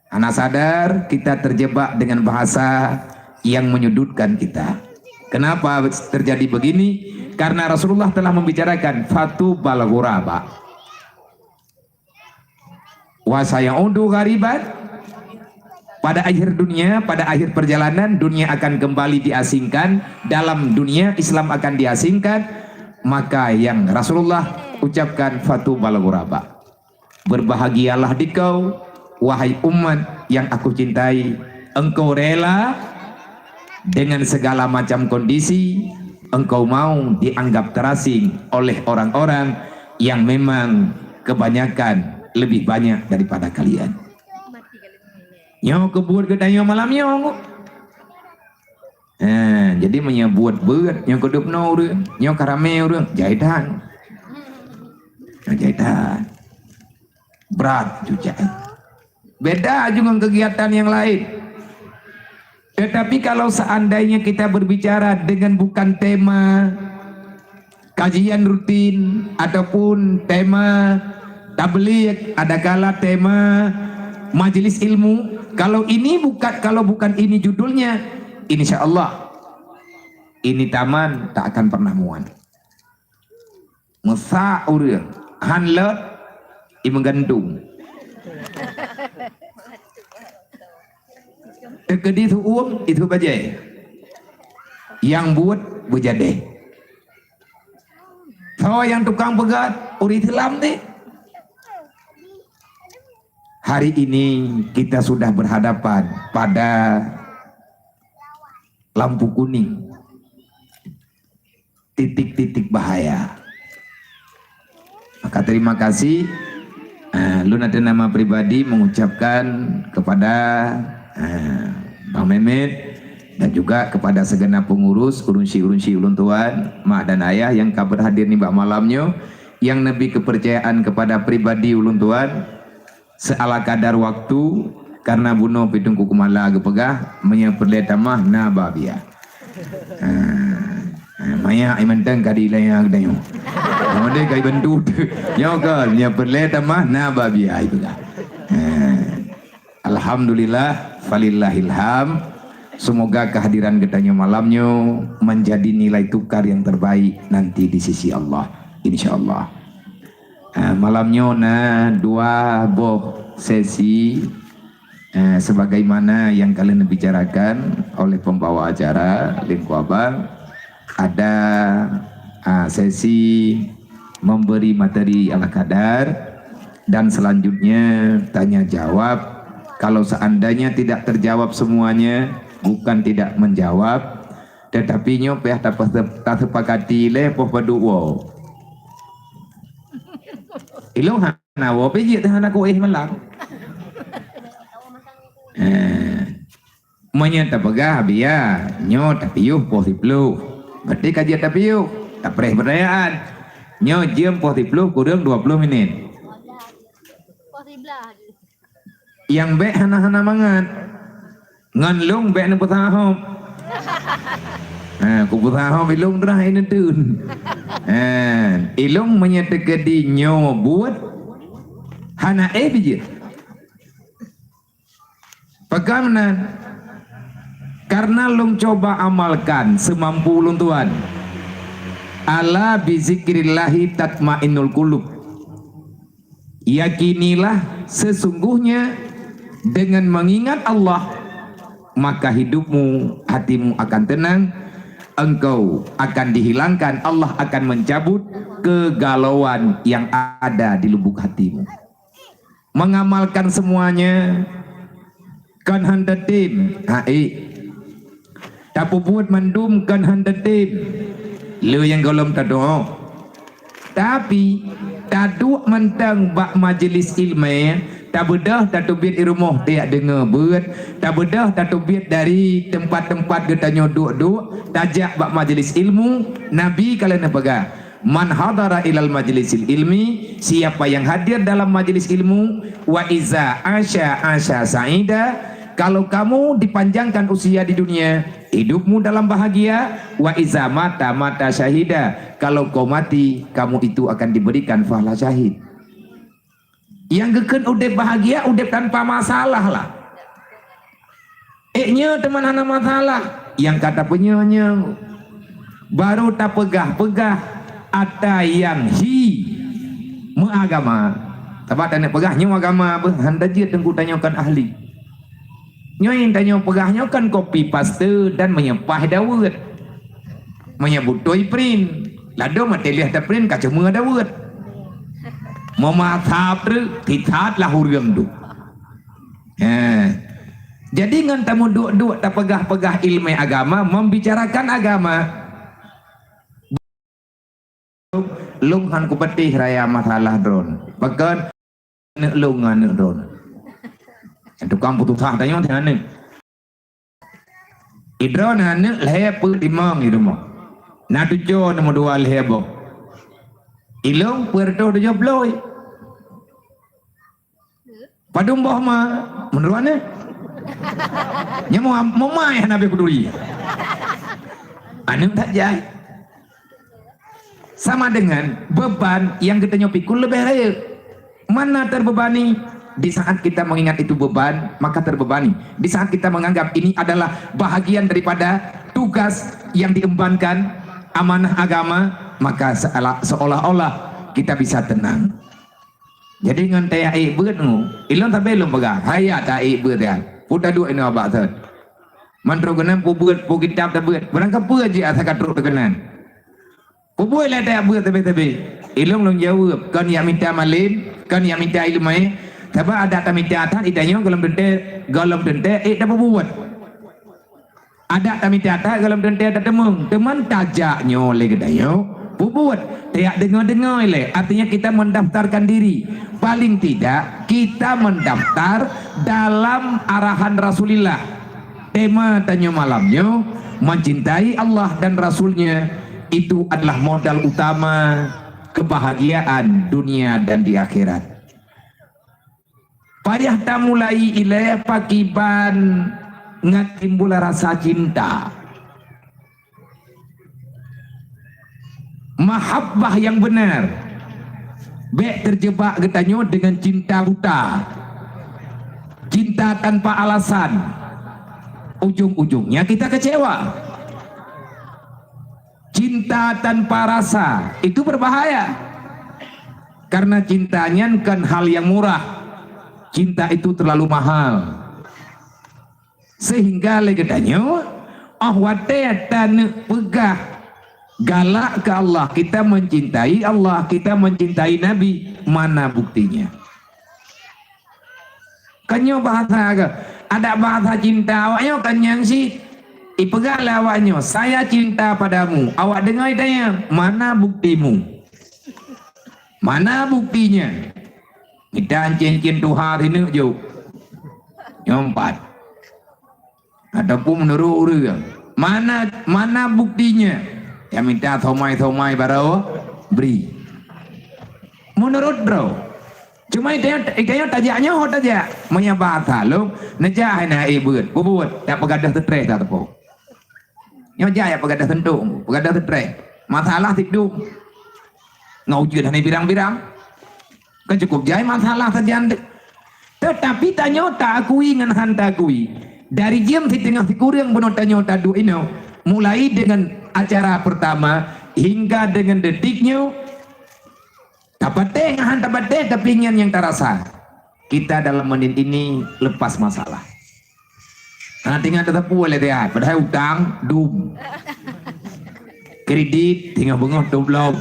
Hana sadar kita terjebak dengan bahasa yang menyudutkan kita. Kenapa terjadi begini? Karena Rasulullah telah membicarakan fatubal ghuraba. Wa sayaudu ghariban. Pada akhir dunia, pada akhir perjalanan, dunia akan kembali diasingkan. Dalam dunia, Islam akan diasingkan. Maka yang Rasulullah ucapkan fatubal ghuraba. Berbahagialah dikau, wahai umat yang aku cintai. Engkau rela dengan segala macam kondisi, engkau mau dianggap terasing oleh orang-orang yang memang kebanyakan lebih banyak daripada kalian. Nyoe keubuet geutanyoe malam nyoe. Ha, jadi meunyoe buet beuet nyoe keudeup noe ureuëng, nyoe ka ramé ureuëng, jai that. Ha, jai that. Brat juga. Beda juga dengan kegiatan yang lain. Tetapi kalau seandainya kita berbicara dengan bukan tema kajian rutin ataupun tema tabligh, adakala tema majelis ilmu, kalau ini bukan, kalau bukan ini judulnya, insya Allah ini taman tak akan pernah muat. Meusak ureuëng, han lôt, i meugantung. Teukeudi su uem, itu bajée. Nyang buet beujadeh. Soe nyang tukang peugah ureuëng Islam teh? Hari ini kita sudah berhadapan pada lampu kuning. Titik-titik bahaya. Maka terima kasih. Ah, lôn atas nama pribadi mengucapkan kepada, ah, Bang Mehmet dan juga kepada segenap pengurus, ureuëng syiek-ureuëng syiek ulôn tuan, mak dan ayah yang ka berhadir nibak malam nyoe, yang neubri kepercayaan kepada pribadi ulôn tuan, seala kadar waktu, karena bunoe Pitung Kuku Mala geupeugah, meunyoe peureulée tamah na babia. Ha, ha, maya ai mantong ka dilaya geutanyoe. Nyoe deh kai bentu. Nyoe kan, nyoe peureulèe tamah na babiah itu kan. Ha. Alhamdulillah, falillahilham. Semoga kehadiran geutanyoe malam nyoe menjadi nilai tukar yang terbaik nanti di sisi Allah, insya Allah. Ah, malam nyoe na dua boh sesi, eh, sebagaimana yang ka lheueh neubicarakan oleh pembawa acara Lengku Abang. Ada, ah, sesi memberi materi ala kadar, dan selanjutnya tanya jawab. Kalau seandainya tidak terjawab semuanya, bukan tidak menjawab, tetapi nyoe payah tape-, tasepakati lé poh padub woe. Ilong hana woe pih jeuet hana kuéh malam. Eh, meunyoe tapeugah biya, nyoe tapiôh poh siploh. Berarti ka jeuet tapiôh, tapreh peurayaan. Nyoe jeuem poh siploh kureueng dua ploh minit. Nyang bék hana-hana mangat. Ngon lông bék neupeusahob. Ha, kupeusahob ilông teurah ineutun. Ha, ilông meunyoe teukeudi nyoe buet, hana éh bijéh. Pakon meunan? Karena lông coba amalkan seumampu lông tuan. Ala bizikrillahi tatmainnul qulub. Yakinilah sesungguhnya dengan mengingat Allah, maka hidupmu, hatimu akan tenang, engkau akan dihilangkan, Allah akan mencabut kegalauan yang ada di lubuk hatimu. Mengamalkan semuanya, kon han tatem, hai. Tapeubuet mandum kon han tatem, le nyang gohlom tadoa. Tapi, taduek mantong bak majeulis ileumé, tabeudôh tateubiet i rumoh tajak deungoe beuet, tabeudôh tateubiet dari teumpat-teumpat geutanyoe duek-duek, tajak bak majeulis ilmu. Nabi ka lheueh neupeugah, "Man hadara ilal majlisil ilmi," siapa yang hadir dalam majlis ilmu, "wa iza asya asya sa'ida," kalau kamu dipanjangkan usia di dunia, hidupmu dalam bahagia, "wa iza mata mata syahida," kalau kau mati, kamu itu akan diberikan pahala syahid. Nyang geukheun udeb bahagia, udeb tanpa masalah lah. Ék nyoe teuma hana masalah, nyang ka tapeunyöng-nyöng. Baru tapeugah-peugah ata nyang hi meuagama. Sabab taneuk peugah nyoe agama beuh, han tajeuet teungku tanyoe kon ahli. Nyoe nyang tanyoe peugah nyoe kan copy paste dan meunyoe paih daweuet. Meunyoe beutôi print, ladôm até lheueh taprint ka ceumeue daweuet. Meumasab treuk, sisat lah ureuëng tu. Eh. Jadi ngon tameuduek-duek tapeugah-peugah ileumé agama, membicarakan agama. Lông han kupatéh raya masalah droen. Pakon? Aneuk lông ngon aneuk droen. Tukang putusah tanyoe teuh aneuk. Idroe na aneuk lhée peuet limong i rumoh. Na tujoh nomor dua lhée boh. Ilông peuet reutôh tujoh ploh. Padum boh ma meunurot nyoe? Nyoe meu-, meumai hana beh peduli. Aneuk that jai. Sama dengan beban yang geutanyoe pikul leubeh rayeuk. Mana terbebani? Di saat kita mengingat itu beban, maka terbebani. Di saat kita menganggap ini adalah bahagian daripada tugas yang diembankan, amanah agama, maka seolah- seolah-olah kita bisa tenang. Jadi ngon tajak ék beuet nyoe, ilông sabe lôn peugah, haya tajak ék beuet nyan. Peue taduek inoe bak thon. Mantong keunan peue beuet, peue kitab tabeuet. Barangkapeue jih asa ka trok teuh keunan. Peue buet lé tajak beuet sabe-sabe. Ilông lôn jaweueb, kon jak mita malém, kon jak mita ileumé. Sabab adak tamita that, i tanyoe gohlom teuntée, gohlom teuntée ék tapeubuet. Adak tamita that gohlom teuntée tateumeung, teuma tajak nyoe lé geutanyoe peubuet, tajak deungoe-deungoe lé. Artinya kita mendaftarkan diri. Paling tidak kita mendaftar dalam arahan Rasulillah. Tema tanyoe malam nyoe, mencintai Allah dan Rasul-Nya itu adalah modal utama kebahagiaan dunia dan di akhirat. Payah tamulai ilée pakiban ngat timbul rasa cinta. mahabbah yang benar. Bék terjebak geutanyoe dengan cinta buta, cinta tanpa alasan. Ujung-ujungnya kita kecewa. Cinta tanpa rasa itu berbahaya. Karena cinta nyan kan hal yang murah. Cinta itu terlalu mahal. Sehingga lé geutanyoe, oh watée taneuk peugah galak keu Allah, kita mencintai Allah, kita mencintai Nabi, mana buktinya? Kan nyoe bahasa ke? Ada bahasa cinta awak nyoe kan nyang si ipeugah lé awak nyoe, "Saya cinta padamu." Awak deungoe tanya, "Mana buktimu? Mana buktinya?" Mita cincin tuha sineuk jok. Nyoe empat. Ataupun menurut ureuëng, mana mana buktinya? Yang minta somai-somai baru beri. Menurut droe, cuma itanya tajak nyoe tajak. Meunyoe bahasa lom, neujak hai na ié beuet, bubuet, tak peugah dah stres dah teupo. Nyoe jai peugah dah sentuh, peugah dah stres. Masalah sidum. Ngon ujeuen hana birang-birang. Kan cukup jai masalah sajan deh. Tetapi tanyoe ta akui ngon han ta akui. Dari jeuem siteungoh sikureueng bunoe tanyoe taduek inoe, mulai dengan acara pertama hingga dengan detik nyoe, tapatéh ngon han tapatéh, tapi nyan nyang tarasa. Kita dalam menit ini lepas masalah. Hana teuingat tasapeue lé siat, padahai utang dum. Kredit teungoh beungoh dum lom.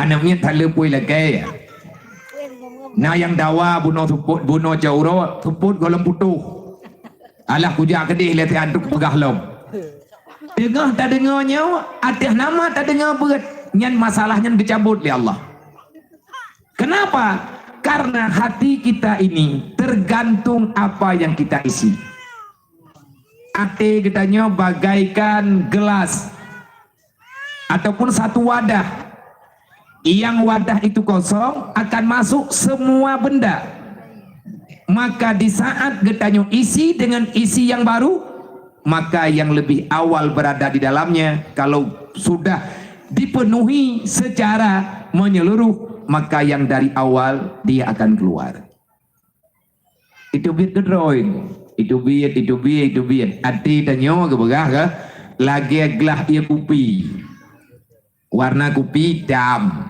Aneuk miet that le pui lakée. Na nyang dawa bunoe supot, bunoe cot uroe, supot gohlom putôh. Alah kujak keudeh lé siat trok peugah lom. Teungoh tadeungoe nyoe, ateueh nama tadeungoe beuet, nyan masalah nyan geucabot lé Allah. Kenapa? Karena hati kita ini tergantung apa yang kita isi. Até geutanyoe bagaikan gelas ataupun satu wadah. Yang wadah itu kosong, akan masuk semua benda. Maka di saat geutanyoe isi dengan isi yang baru, maka yang lebih awal berada di dalamnya, kalau sudah dipenuhi secara menyeluruh, maka yang dari awal dia akan keluar. Itu biet keudroe. Itu biet, itu biet, itu biet. Até tanyoe geupeugah keu lagée glah ié kupi. Warna kupi itam.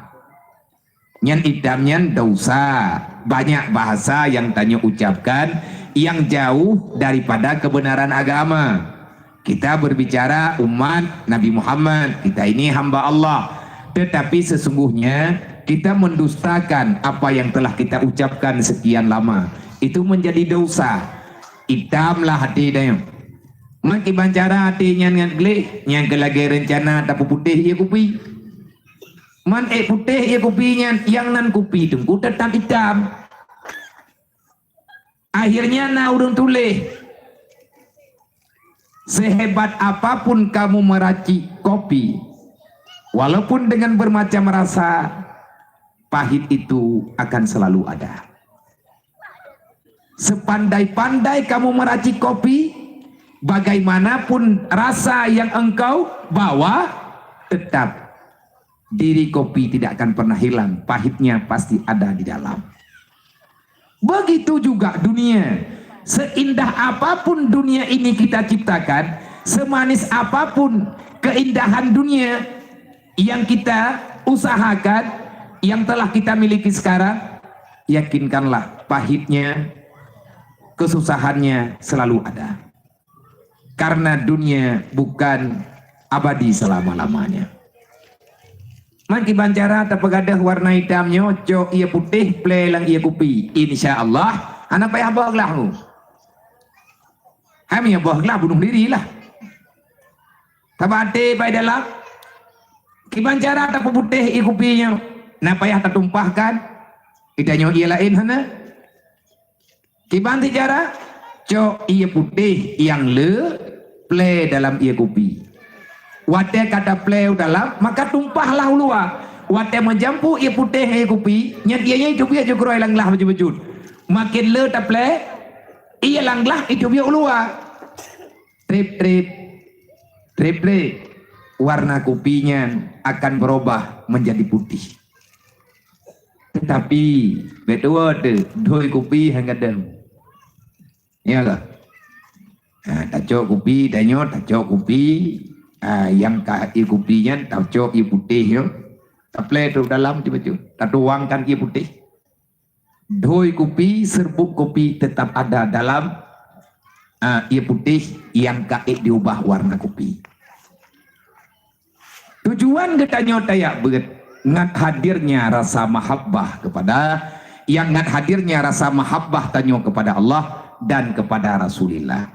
Nyan itam nyan dosa. Banyak bahasa yang tanyoe ucapkan yang jauh daripada kebenaran agama. Kita berbicara umat Nabi Muhammad, kita ini hamba Allah. Tetapi sesungguhnya kita mendustakan apa yang telah kita ucapkan sekian lama. Itu menjadi dosa. Itam lah hati tanyoe. Man kiban cara até nyan ngat gleh, nyang keu lagée reuncana tapeuputéh ié kupi. Man ék putéh ié kupi nyan, nyang nan kupi teungku teutap itam. Akhirnya na ureuëng tuléh, "Sehebat apapun kamu meracik kopi, walaupun dengan bermacam rasa, pahit itu akan selalu ada." Sepandai-pandai kamu meracik kopi, bagaimanapun rasa yang engkau bawa, tetap diri kopi tidak akan pernah hilang, pahitnya pasti ada di dalam. Begitu juga dunia. Seindah apapun dunia ini kita ciptakan, semanis apapun keindahan dunia yang kita usahakan, yang telah kita miliki sekarang, yakinkanlah pahitnya, kesusahannya selalu ada. Karena dunia bukan abadi selama-lamanya. Man kiban cara tapeugadôh warna itam nyoe, cok ié putéh plé lam ié kupi. Insya Allah, hana payah boh glah mu. Hai meunyoe boh glah bunuh diri lah. Sabab até pai dalam. Kiban cara tapeuputéh ié kupi nyoe, na payah tatumpahkan. Itanyoe ié laén hana. Kiban cara, cok ié putéh nyang le plé dalam ié kupi. Watée ka taplé u dalam, maka tumpahlah u luwa. Watée meujampuk ié putéh ngon ié kupi, nyan ié nyan itu biet jeuet keudroe lam glah bacut-bacut. Maken le taplé, ié lam glah itu biet u luwa. Trip-trip. Trip-trip. warna kupi nyan akan berubah menjadi putih. Tetapi, beutôi teuh, dhui kupi hana gadam. Ya kah? Ha, tacok kupi, tanyoe tacok kupi, ha, nyang ka ié kupi nyan tacok ié putéh nyoe. Taplé trok dalam tiba-tiba, tatuangkan ié putéh. Dhui kupi, serbuk kupi tetap ada dalam, ah, ié putéh nyang ka ék diubah warna kupi. Tujuan geutanyoe tajak beuet ngat hadirnya rasa mahabbah kepada, nyang ngat hadirnya rasa mahabbah tanyoe kepada Allah dan kepada Rasulullah.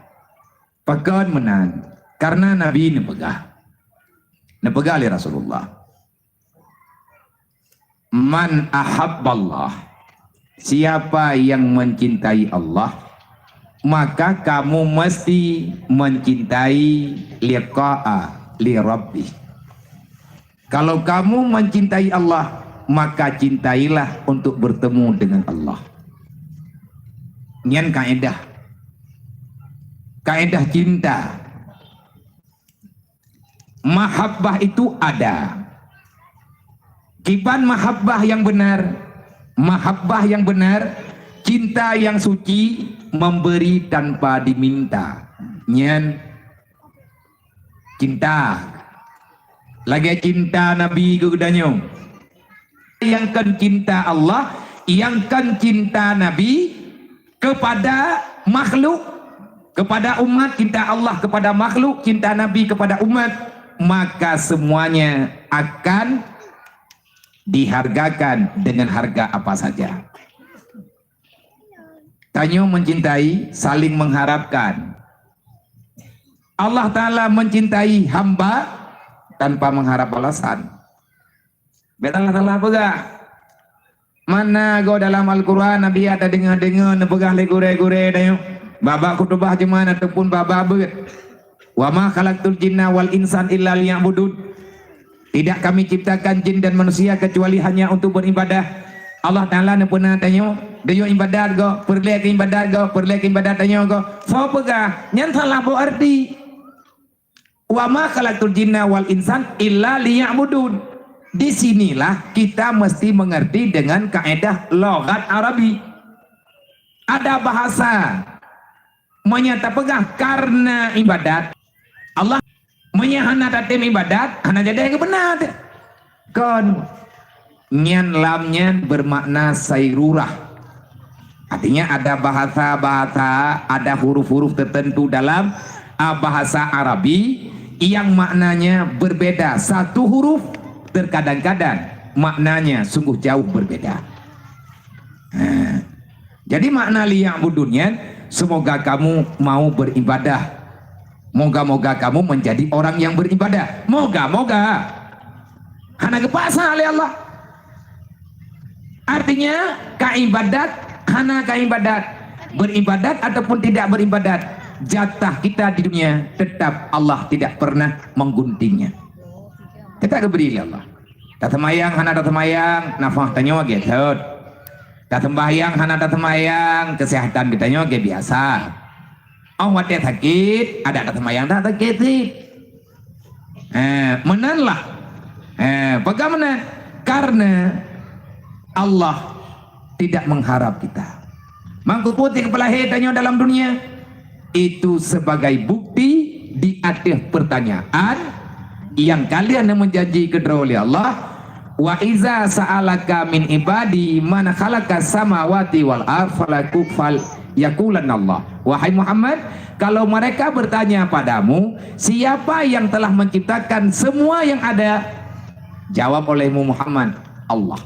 Pakon meunan? Karena Nabi neupeugah. Neupeugah lé Rasulullah. "Man ahabballah," siapa yang mencintai Allah, maka kamu mesti mencintai liqa'a li Rabbih. Kalau kamu mencintai Allah, maka cintailah untuk bertemu dengan Allah. Nyan kaedah. Kaedah cinta. Mahabbah itu ada. Kiban mahabbah yang benar? Mahabbah yang benar, cinta yang suci, memberi tanpa diminta. Nyan cinta. Lagée cinta Nabi keu geutanyoe. Nyang kon cinta Allah, nyang kon cinta Nabi kepada makhluk, kepada umat, cinta Allah kepada makhluk, cinta Nabi kepada umat, maka semuanya akan dihargakan dengan harga apa saja. Tanyoe mencintai, saling mengharapkan. Allah Ta'ala mencintai hamba tanpa mengharap balasan. Bék salah-salah peugah. Mana go dalam Al-Quran Nabi ada deungoe-deungoe neupeugah lé gurée-gurée tanyoe, bak-bak khutubah Jumat ataupun bak-bak beuet, "Wa ma khalaqtul jinna wal insan illa liya'budun." Tidak Kami ciptakan jin dan manusia kecuali hanya untuk beribadah. Allah Ta'ala neupeuna tanyoe, deungoe ibadat go, peureulée keu ibadat go, peureulée keu ibadat tanyoe go. Soe peugah? Nyan salah boh arti. "Wa ma khalaqtul jinna wal insan illa liya'budun." Di sinilah kita mesti mengerti dengan kaedah lughat Arabi. Ada bahasa meunyo tapeugah karena ibadat Allah, meunyo hana tatem ibadat, hana jadi geubeuna teuh. Kon. Nyan lam nyan bermakna sairurah. Artinya ada bahasa-bahasa, ada huruf-huruf tertentu dalam, ah, bahasa Arabi yang maknanya berbeda. Satu huruf terkadang-kadang maknanya sungguh jauh berbeda. Nah, jadi makna liya'budun nyan, semoga kamu mau beribadah. Moga-moga kamu menjadi orang yang beribadah. Moga-moga. Hana geupaksa lé Allah. Artinya, ka ibadat, hana ka ibadat, beribadat ataupun tidak beribadat, jatah kita di dunia tetap Allah tidak pernah mengguntingnya. Tetap diberi oleh Allah. Tasemayang hana tasemayang, nafah tanyoe gét thot. Tasembahyang hana tasembahyang, kesehatan geutanyoe gét biasa. Oh watée sakét, adak tasemayang dak sakét sit. Eh, meunan lah. Eh, peugah meunan. Karena Allah tidak mengharap kita. Mangkuput di kepala tanyoe dalam dunia itu sebagai bukti di ateueh pertanyaan yang kalian yang menjanji keudroe oleh Allah, "Wa iza sa'alaka min ibadi man khalaqa samawati wal ard falaku fal yakulan Allah." Wahai Muhammad, kalau mereka bertanya padamu, siapa yang telah menciptakan semua yang ada? Jawab olehmu Muhammad, Allah.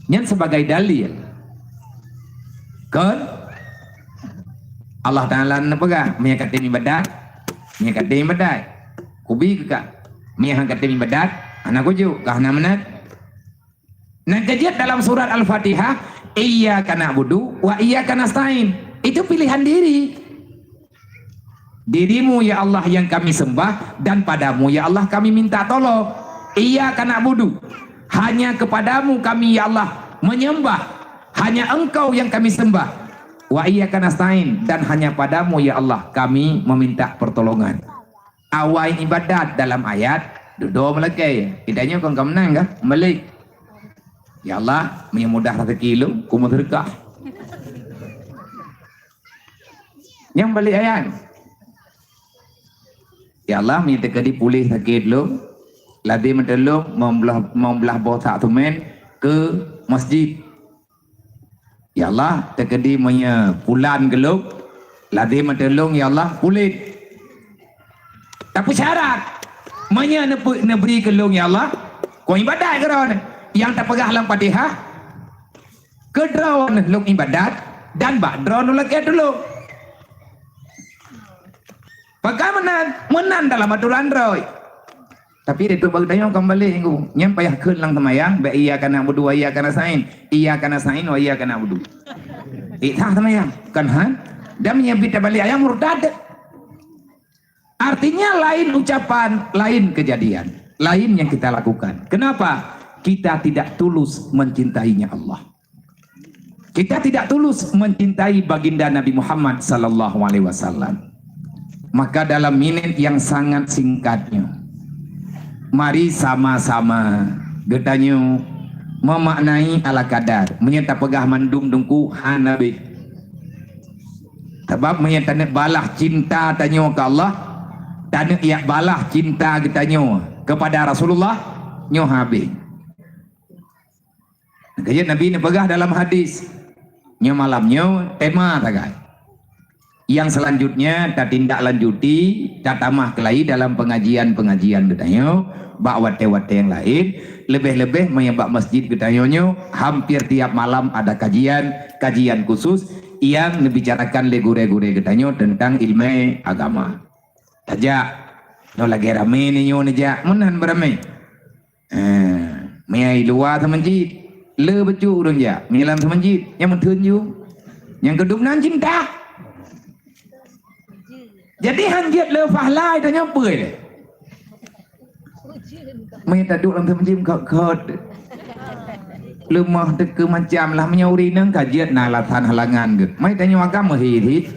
Nyan sebagai dalil. Kon? Allah Ta'ala neupeugah, meunyo katem ibadat, meunyo katem ibadat. Kubi keu ka. Meunyo han katem ibadat, hana kujuk, ka hana meunan. Nah, keujeuet dalam surat Al-Fatihah, "Iyyaka na'budu wa iyyaka nasta'in." Itu pilihan diri. Dirimu, ya Allah, yang kami sembah, dan padamu, ya Allah, kami minta tolong. Iyyaka na'budu, hanya kepadamu kami, ya Allah, menyembah. Hanya Engkau yang kami sembah. Wa iyyaka nasta'in, dan hanya padamu, ya Allah, kami meminta pertolongan. awai ibadat dalam ayat, dudoe meulakée. Geutanyoe kon ka meunan kah? Meulik. Ya Allah, meunyoe mudah rezeki lôn, ku meuseudeukah. Nyang balik ayat. Ya Allah, meunyoe teukeudi puléh sakét lôn, lazem meuteulông meublah, meublah boh sak seumén keu masjid. Ya Allah, teukeudi meunyoe pulan geulôb, lazem meuteulông, ya Allah, puléh. Tapi syarat, meunyoe neupeu-, neubri keu lôn, ya Allah, kon ibadat keu droeneuh. Nyang tapeugah lam Fatihah, keu droeneuh lôn ibadat, dan bak droeneuh lakée tulông. Pakon meunan? Meunan dalam atoran droe. Tapi reutôk bak geutanyoe ka meubalek nyoe. Nyan payah kheun lam seumayang, bak iyyaka na'budu wa iyyaka nasta'in. Iyyaka nasta'in wa iyyaka na'budu. Eh, sah seumayang. Kan han? Dan meunyoe bit tabalek ayat murtad. Artinya lain ucapan, lain kejadian, lain yang kita lakukan. Kenapa? Kita tidak tulus mencintainya Allah. Kita tidak tulus mencintai baginda Nabi Muhammad sallallahu alaihi wasallam. Maka dalam minit yang sangat singkatnya, mari sama-sama geutanyoe memaknai ala kadar. Meunyoe tapeugah mandum teungku hana beh. Sabab meunyoe taneuk balah cinta tanyoe keu Allah, taneuk jak balah cinta geutanyoe kepada Rasulullah, nyoe habéh. Keujeuet Nabi neupeugah dalam hadis, nyoe malam nyoe tema sagai. Yang selanjutnya tatindak lanjuti, tatamah keulai dalam pengajian-pengajian geutanyoe bak watée-watée nyang laén, leubeh-leubeh meunyoe bak masjid geutanyoe nyoe hampir tiap malam ada kajian, kajian khusus nyang neubicarakan lé gurée-gurée geutanyoe teuntang ileumé agama. Tajak, nyoe lagée ramé nyoe neujak, meunan beuramé. Eh, meunyoe i luwa seumeujid, le bacut ureuëng jak. Meunyoe lam seumeujid, nyang meutheun ju. Nyang keudum nan cinta. Jadi han jeuet le fahla tanyoe peue lé. Meunyoe taduek lam seumeujid khot-khot. Leumoh teuka macam lah meunyoe ureuëng inong ka jeuet na alasan halangan geuh. Meunyoe tanyoe agam meuhit-hit.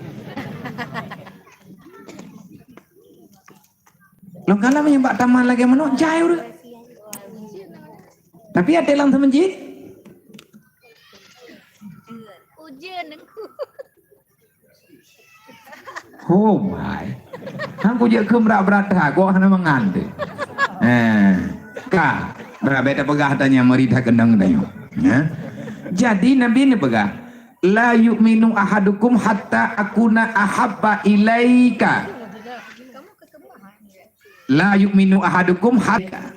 Lôn kalon nyang bak taman lagée manok jai ureuëng. Tapi até lam seumeujid. Ujeuen aku. Oh my. Hang kujak keu berat-berat ha, gok hana mangan tu. Eh, ka. Berat beta peugah tanya meri dah kendang tanya. Ya. Jadi Nabi ni peugah, "La yu'minu ahadukum hatta akuna ahabba ilaika." La yu'minu ahadukum hatta.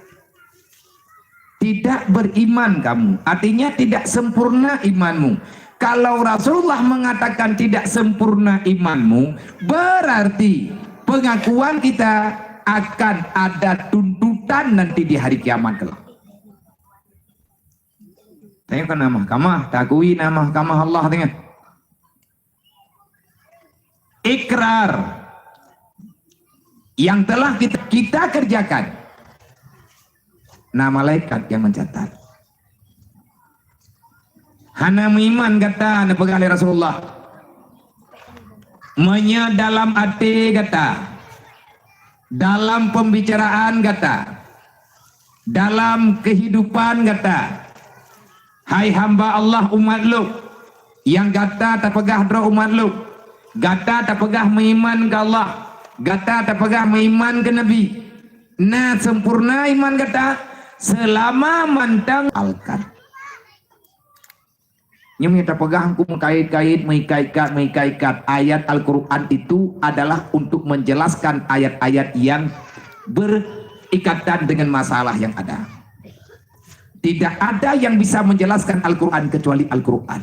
Tidak beriman kamu, artinya tidak sempurna imanmu. Kalau Rasulullah mengatakan tidak sempurna imanmu, berarti pengakuan kita akan ada tuntutan nanti di hari kiamat kelak. Tengok kan mahkamah, takui na mahkamah Allah tengok. Ikrar yang telah kita, kita kerjakan. Nah, malaikat yang mencatat. Hana meuiman gata, neupeugah lé Rasulullah. Meunyoe dalam até gata, dalam pembicaraan gata, dalam kehidupan gata, hai hamba Allah umat lôn, nyang gata tapeugah droe umat lôn, gata tapeugah meuiman keu Allah, gata tapeugah meuiman keu Nabi, na sempurna iman gata seulama mantong alkat. Nyoe mita peugah ku meukait-kait, meuikat-ikat, meuikat-ikat. Ayat Al-Quran itu adalah untuk menjelaskan ayat-ayat yang berikatan dengan masalah yang ada. Tidak ada yang bisa menjelaskan Al-Quran kecuali Al-Quran.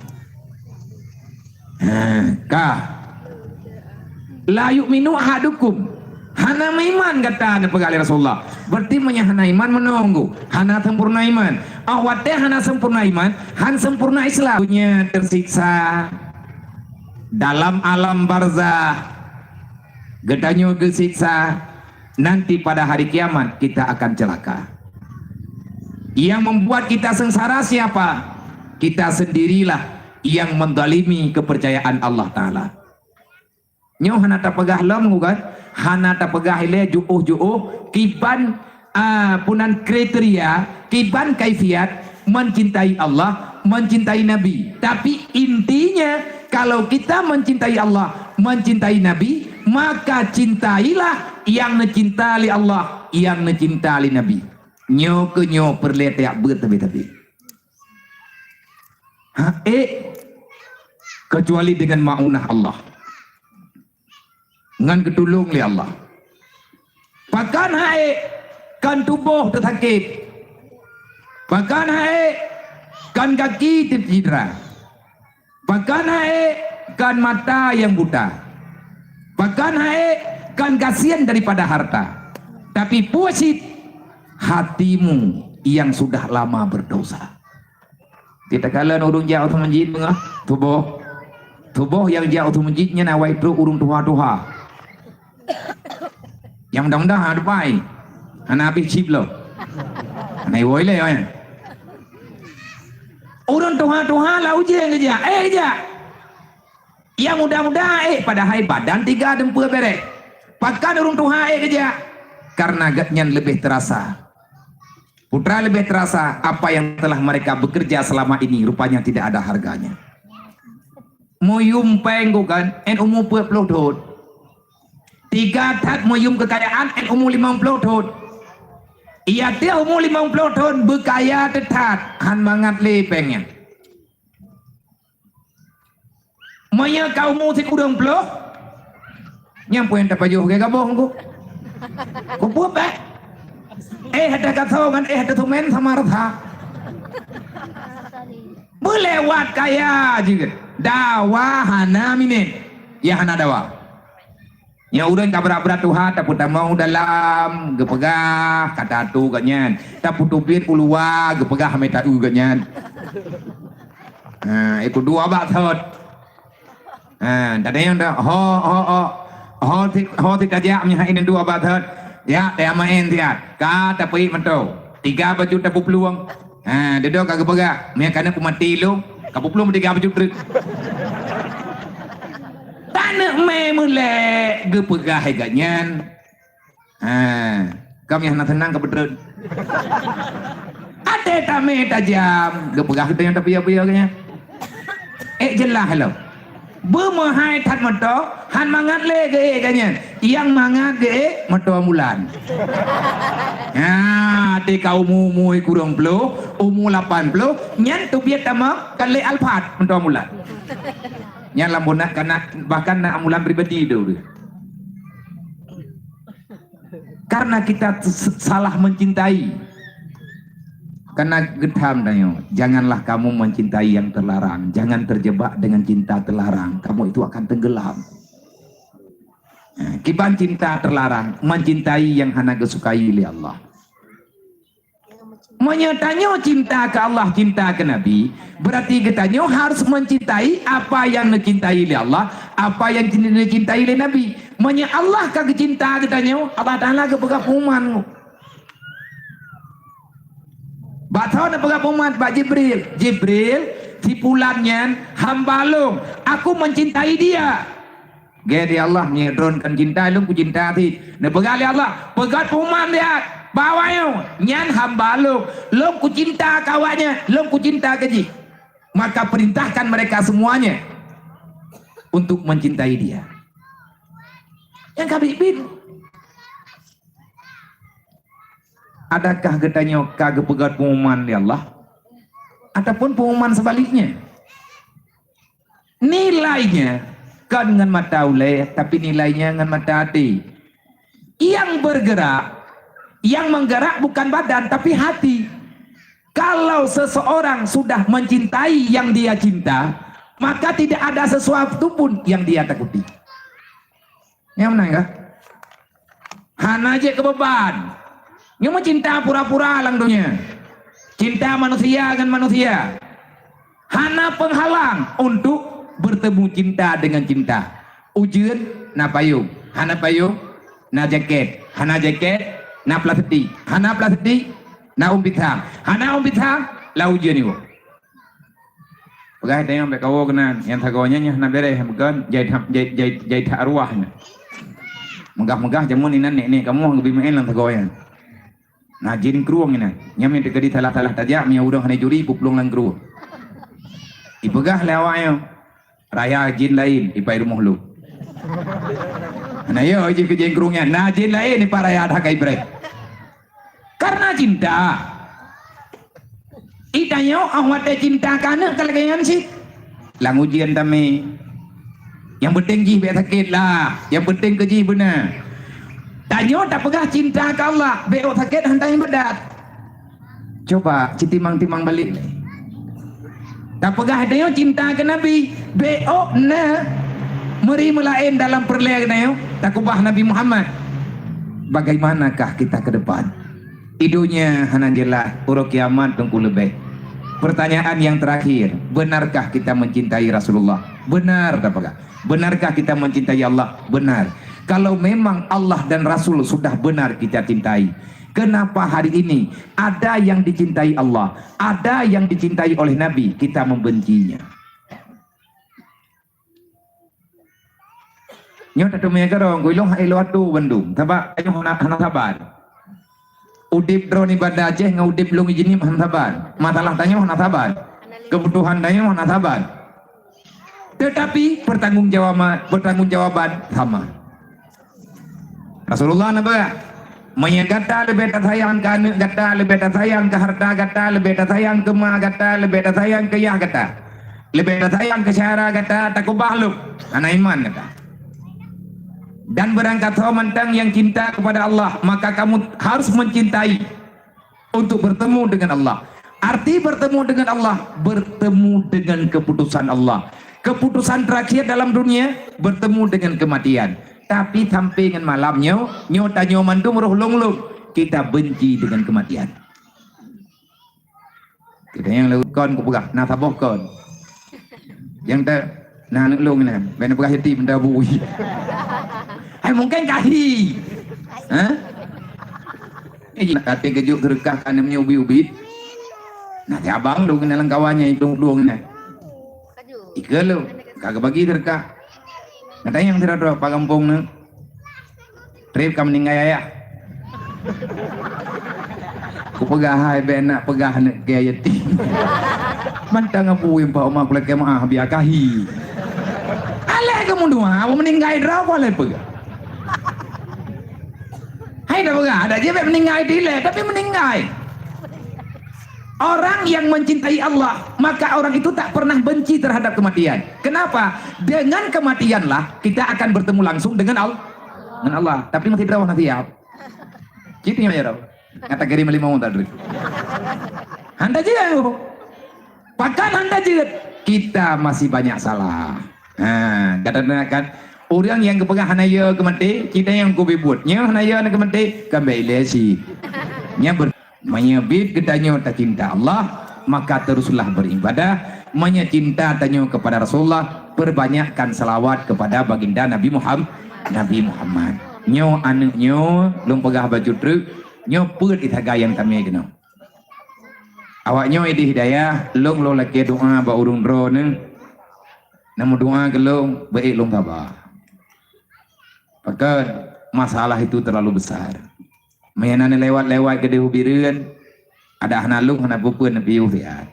Ha, ka. La yu'minu ahadukum. Hana meuiman gata, neupeugah lé Rasulullah. Berarti meunyoe hana iman meununggu, hana sempurna iman. Ah, watée hana sempurna iman, han sempurna Islam. Dunia tersiksa, dalam alam barzah geutanyoe geusiksa, nanti pada hari kiamat kita akan celaka. Yang membuat kita sengsara siapa? Kita sendirilah yang mendalimi kepercayaan Allah Ta'ala. Nyoe hana tapeugah lom, bukan? Hana tapeugah ilée jiôh-jiôh kiban, a, punan kriteria, kiban kaifiat mencintai Allah, mencintai Nabi. Tapi intinya, kalau kita mencintai Allah, mencintai Nabi, maka cintailah nyang neucinta lé Allah, nyang neucinta lé Nabi. Nyoe keuh nyoe peureulée tajak beuet tabi-tabi. Ha, ék, kecuali dengan maunah Allah. Ngon geutulông lé Allah. Pakon han ék kon tuboh teusakét. Pakon han ék kon gaki teucidra. Pakon han ék kon mata nyang buta. Pakon han ék kon gasien daripada harta. Tapi peue cit hatimu yang sudah lama berdosa. Kita kalon ureuëng jak u masjid beungoh tuboh. Tuboh nyang jak u masjid nyan awai trok ureuëng tuha-tuha. Nyang mudah-mudah ha dupai. Hana habéh chip lom. Hana iwoe lé, ya. Ureuëng tuha-tuha lam ujeuen geujak. Eh, geujak. Nyang muda-muda ék, padahai badan tiga deumpeu bereh. Pakon ureuëng tuha ék geujak? Karena gobnyan leubeh terasa. Putra leubeh terasa apa yang telah mereka bekerja selama ini rupanya tidak ada harganya. Meuyum péng ku kan, 'et umu peuet ploh thon. Tiga that meuyum keukayaan 'et umu limong ploh thon. Ia teuh umu limong ploh thon beukaya teutat, han mangat lé péng nyan. Meunyoe ka umu sikureueng ploh, nyang peue tapajoh lagée gaboh ku. Kupeue bék? Eh, ada gasoe ngon eh, ada semen sama rasa. Beulewat kaya jeuet. Dawa hana minét. Ya hana dawa. Nyang ureuëng ka brat-brat tuha tapeutamong dalam geupeugah kata tu gobnyan. Tapeuteubiet u luwa geupeugah mita u gobnyan. Ha, ikut dua bak thot. Ha, tadi yang dah ho ho ho ho si ho si kajak meunyoe hai dua bak thot. Ya, dia main dia. Ka tapi mantau. Tiga baju tapuplueng. Ha, dedo ka geupeugah, meukanan peumati lôn, ka peuplueng tiga baju treuk. Taneuk mé meulée geupeugah hai gobnyan. Ha, kami hana seunang ka beutreun. Até tamé tajam, geupeugah teunyang tapiya-piya gobnyan. Eh, jeulaih lom. Beumeuhai that moto, han mangat lé geuék gobnyan. Nyang mangat geuék moto mulan. Ha, tika umu-umu kureueng ploh, umu lapan ploh, nyan teubiet tamong kan lé Alphard moto mulan. Nyan lam bonak kana bahkan na mulan pribadi tu. Karena kita s- salah mencintai. Karena geutham tanyoe, janganlah kamu mencintai yang terlarang, jangan terjebak dengan cinta terlarang, kamu itu akan tenggelam. Nah, kiban cinta terlarang, mencintai yang hana geusukai lé Allah. Meunyoe tanyoe cinta keu Allah, cinta keu Nabi, berarti geutanyoe harus mencintai apa yang dicintai lé Allah, apa yang dicintai lé Nabi. Meunyoe Allah ka geucinta geutanyoe, Allah Taala geupeugah pengumuman. Bak soe neupeugah pengumuman? Bak Jibril. Jibril, si pulan nyan hamba lôn. Aku mencintai dia. Gét di Allah, meunyoe droen kan cinta lôn, kucinta cit. Neupeugah lé Allah, peugah pengumuman dia. Bak awak nyoe, nyan hamba lôn. Lôn kucinta keu awak nyan, lôn kucinta keu jih. Maka perintahkan mereka semuanya untuk mencintai dia. Nyang ka biet-biet. Adakah geutanyoe ka geupeugah pengumuman lé Allah? Ataupun pengumuman sebaliknya? Nilainya kon ngon mata ulée, tapi nilainya ngon mata até. Yang bergerak, yang menggerak bukan badan, tapi hati. Kalau seseorang sudah mencintai yang dia cinta, maka tidak ada sesuatu pun yang dia takuti. Nyang meunan kah? Hana jeuet keu beuban. Nyoe meucinta pura-pura lam donya. Cinta manusia ngon manusia. Hana penghalang untuk bertemu cinta dengan cinta. Ujeuen na payong, hana payong na jaket, hana jaket na plastik, hana plastik na umpisa, hana umpisa la ujeuen iwoe. Peugah tanyong bék kawoe keunan, nyang sagoe nyan nyoe hana béréh, bukan jai that, jai, jai, jai that arwah nyoe. Meugah-meugah jameun inan nek-nek kamoe geubi meu'en lam sagoe nyan. Na jin krueng inan. Nyan meuteukadi salah-salah tajak, meunyoe ureueng hana juri, peuplueng lam krueng. Ipeugah lé awak nyoe, "Raya jin laén ipai rumoh lôn." Hana yo jih keu jin krueng nyan. Na jin laén ipat raya that ka ibreh. Karena cinta. Itanyoe 'oh watèe cinta keu aneuk ka lagèe nyan cit. Lam ujian tamè. Nyang penting jih bèk sakét lah. Nyang penting keu jih beuna. Tanyoe tapeugah cinta keu Allah, bèk 'oh sakét han taibadat. Coba citimang-timang balek lé. Tapeugah tanyoe cinta keu Nabi, bèk 'oh na meuri meulaén dalam peureulèe tanyoe takeubah Nabi Muhammad. Bagaimanakah kita ke depan? Di donya hana jeulaih, uroe kiamat teungku leubeh. Pertanyaan yang terakhir, benarkah kita mencintai Rasulullah? Benar, tapeugah. Benarkah kita mencintai Allah? Benar. Kalau memang Allah dan Rasul sudah benar kita cintai, kenapa hari ini ada yang dicintai Allah, ada yang dicintai oleh Nabi, kita membencinya? Nyoe tateumé keudroe, gulong hai lôn atu bandum, sabab tanyoe hana, hana saban. Udeb droe nibak Banda Aceh ngon udeb lôn jihnyan hana saban. Masalah tanyoe hana saban. Keubutuhan tanyoe hana saban. Tetapi pertanggungjawaban, pertanggungjawaban sama. Rasulullah na peugah, "Meunyoe gata leubeh tasayang keu aneuk gata, leubeh tasayang keu hareuta gata, leubeh tasayang keu ma gata, leubeh tasayang keu yah gata, leubeh tasayang keu syedara gata, takeubah lôn, hana iman gata. Dan beurangkasoe mantong nyang cinta kepada Allah, maka kamu harus mencintai untuk bertemu dengan Allah." Arti bertemu dengan Allah, bertemu dengan keputusan Allah. Keputusan terakhir dalam dunia, bertemu dengan kematian. Tapi sampai ngon malam nyoe, nyoe tanyoe mandum roh lôn-lôn, kita benci dengan kematian. Kita nyang lôn kon kupeugah, na saboh kon. Nyang ta-, na aneuk lôn nyan, bèk na peugah yatim, ta bui. Hai mungken ka hi. Ha? Eh, nak kata keujuk seudeukah ka aneuk meunyoe ubit-ubit. Nah, si abang lôn keunan lam kawan nyan, i plueng-plueng nyan. Ikeue lôn, ka geubagi seudeukah. Geutanyong sidroe-droe, "Pat gampông neuh?" "Trép ka meuninggai ayah." Kupeugah, "Hai, bèk nak peugah aneuk keu yatim." Mantong abu impa uma kulakée meu'ah biakahi. Alah keu meudua, abu meuninggai droe, ku alah peugah. Hai, dah peugah, ada je bèk meuninggai dilèe, tapi meuninggai. Orang yang mencintai Allah, maka orang itu tak pernah benci terhadap kematian. Kenapa? Dengan kematianlah kita akan bertemu langsung dengan Allah. Dengan Allah. Tapi masih droe na siap. Cit nyoe ya, Rob. Kata kirim lima tadi. Hana jeuet. Pakon hana jeuet? Kita masih banyak salah. Ha, kadang-kadang kan, ureueng nyang geupeugah hana yo keu maté, kita nyang kubi buet. Nyoe hana yo na keu maté, kan bèk ilèe cit. Nyan ber-, meunyoe biet geutanyoe tacinta Allah, maka teruslah beribadah. Meunyoe cinta tanyoe kepada Rasulullah, perbanyakkan salawat kepada baginda Nabi Muham-, Nabi Muhammad. Nyoe aneuk nyoe, lôn peugah bacut treuk, nyoe peuet isagai nyang tamé keunoe. Awak nyoe idéh hidayah, lôn lôn lakée doa bak ureueng droeneuh. Na meudoa keu lôn, beuék lôn saba. Pakon masalah itu terlalu besar. Meunyoe na lewat-lewat keudéh u Bireuen, adak hana lôn hana peue-peue neupiôh siat.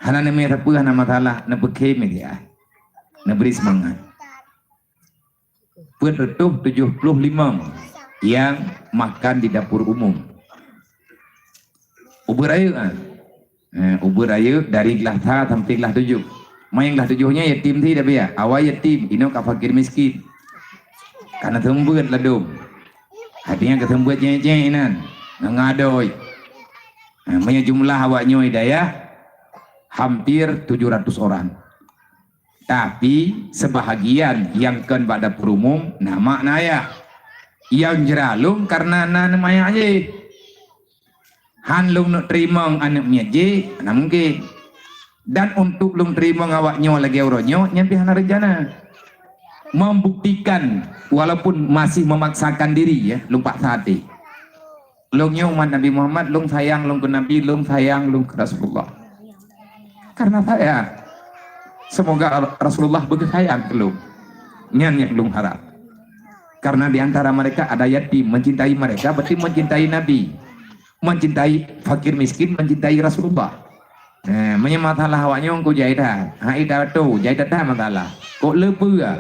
Hana neumé sapeue hana masalah, neupeukhém siat. Neubri seumangat. Peuet reutôh tujoh ploh limong nyang makan di dapur umum. Ubeut rayeuk, ah. Eh, ubeut rayeuk dari glah sa sampai glah tujoh. Manyang glah tujoh nyan yatim sit, tapi ya, awai yatim, inoe ka fakir miskin. Ka na seumeubeuet ladôm. Artinya ka seumeubeuet cék-cék inan, ngon adoi. Nah, meunyoe jumlah awak nyoe hidayah, hampir tujuh ratus orang. Tapi, seubahagian nyang kon bak dapur umum, na mak na ayah. Nyang jra lôn kareuna na aneuk manyak jih. Han lôn neuk teurimong aneuk miet jih, hana mungken. Dan untuk lôn teurimong awak nyoe lagée uroe nyoe, nyan pih hana reuncana. Membuktikan, walaupun masih memaksakan diri, ya, lôn paksa até. Lôn nyoe umat Nabi Muhammad, lôn sayang lôn keu Nabi, lôn sayang lôn keu Rasulullah. Karena saya, semoga Rasulullah beugeuh sayang keu lôn. Nyan nyang lôn harap. Karena di antara mereka ada yatim, mencintai mereka berarti mencintai Nabi. Mencintai fakir miskin, mencintai Rasulullah. Eh, meunyoe masalah awak nyoe ku jai that. Hai that tu, jai that masalah. Kok le peue?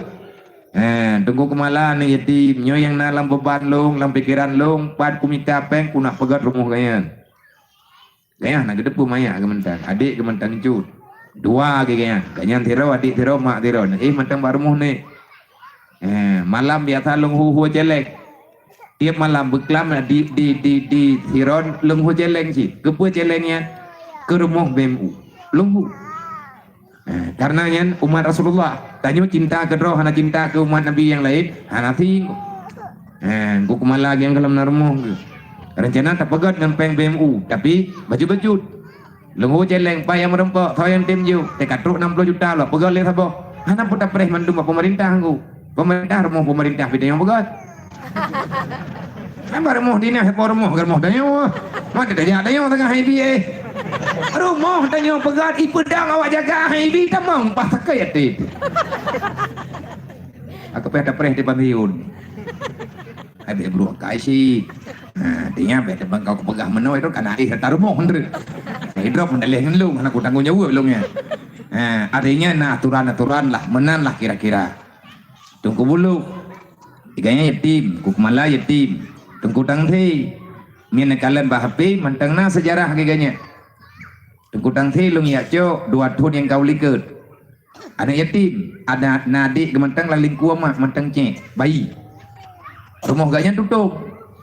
Eh, Teungku Keumala ni yatim, nyoe nyang na lam beuban lôn, lam pikeran lôn, pat kumita péng ku nak peugöt rumoh gobnyan. Gobnyan na geuteupeue manyak geuh mantong, adék geuh mantong cut. Dua geuh gobnyan, gobnyan sidroe, adék sidroe, mak sidroe. Eh, mantong bak rumoh ni. Eh, malam biasa lôn hu-hu céléng. Tiep malam beuklam di, di, di, di sidroe lôn hu céléng cit. Keupeue céléng nyan? Keu rumoh B M U. Lôn hu. Eh, karena nyan umat Rasulullah. Tanyoe cinta keudroe hana cinta keu umat Nabi nyang laén, hana singgung. Eh, Teungku Keumala nyang gohlom na rumoh geuh. Rencana tapeugöt ngon péng B M U, tapi bacut-bacut. Lôn hu céléng, pat nyang meurumpok, soe nyang tem jok, teuka trok enam puluh juta lom, peugöt lé saboh. Hana peue tapreh mandum bak peumeurintah ngku. Peumeurintah, rumoh peumeurintah pih tanyoe peugöt. Kan bak rumoh dinas, saboh rumoh, rumoh tanyoe. Mantong tajak tanyoe tengah I B A. Rumoh tanyoe peugöt, ipeudong awak jaga I B A tamong, pas sakét até. Aku payah tapreh di Bantiun. Habéh brok kai cit. Ha, artinya bèk teubang kau kupeugah meunoe itu kana éh rata rumoh ndeuh. Nah, idrop meudaleh ngon lôn, hana kutanggung jaweueb lôn nyan. Ha, artinya na aturan-aturan lah, meunan lah kira-kira. Teungku Buluk, gobnyan yatim, Teungku Keumala yatim, Teungku Tangse. Mien neukalon bak H P, mantong na seujarah gobnyan. Teungku Tangse lôn jak cok dua thon nyang ka u likot. Aneuk yatim, ada na adék geuh mantong lam lingkue mak, mantong cék, bayi. Rumoh gobnyan tutong.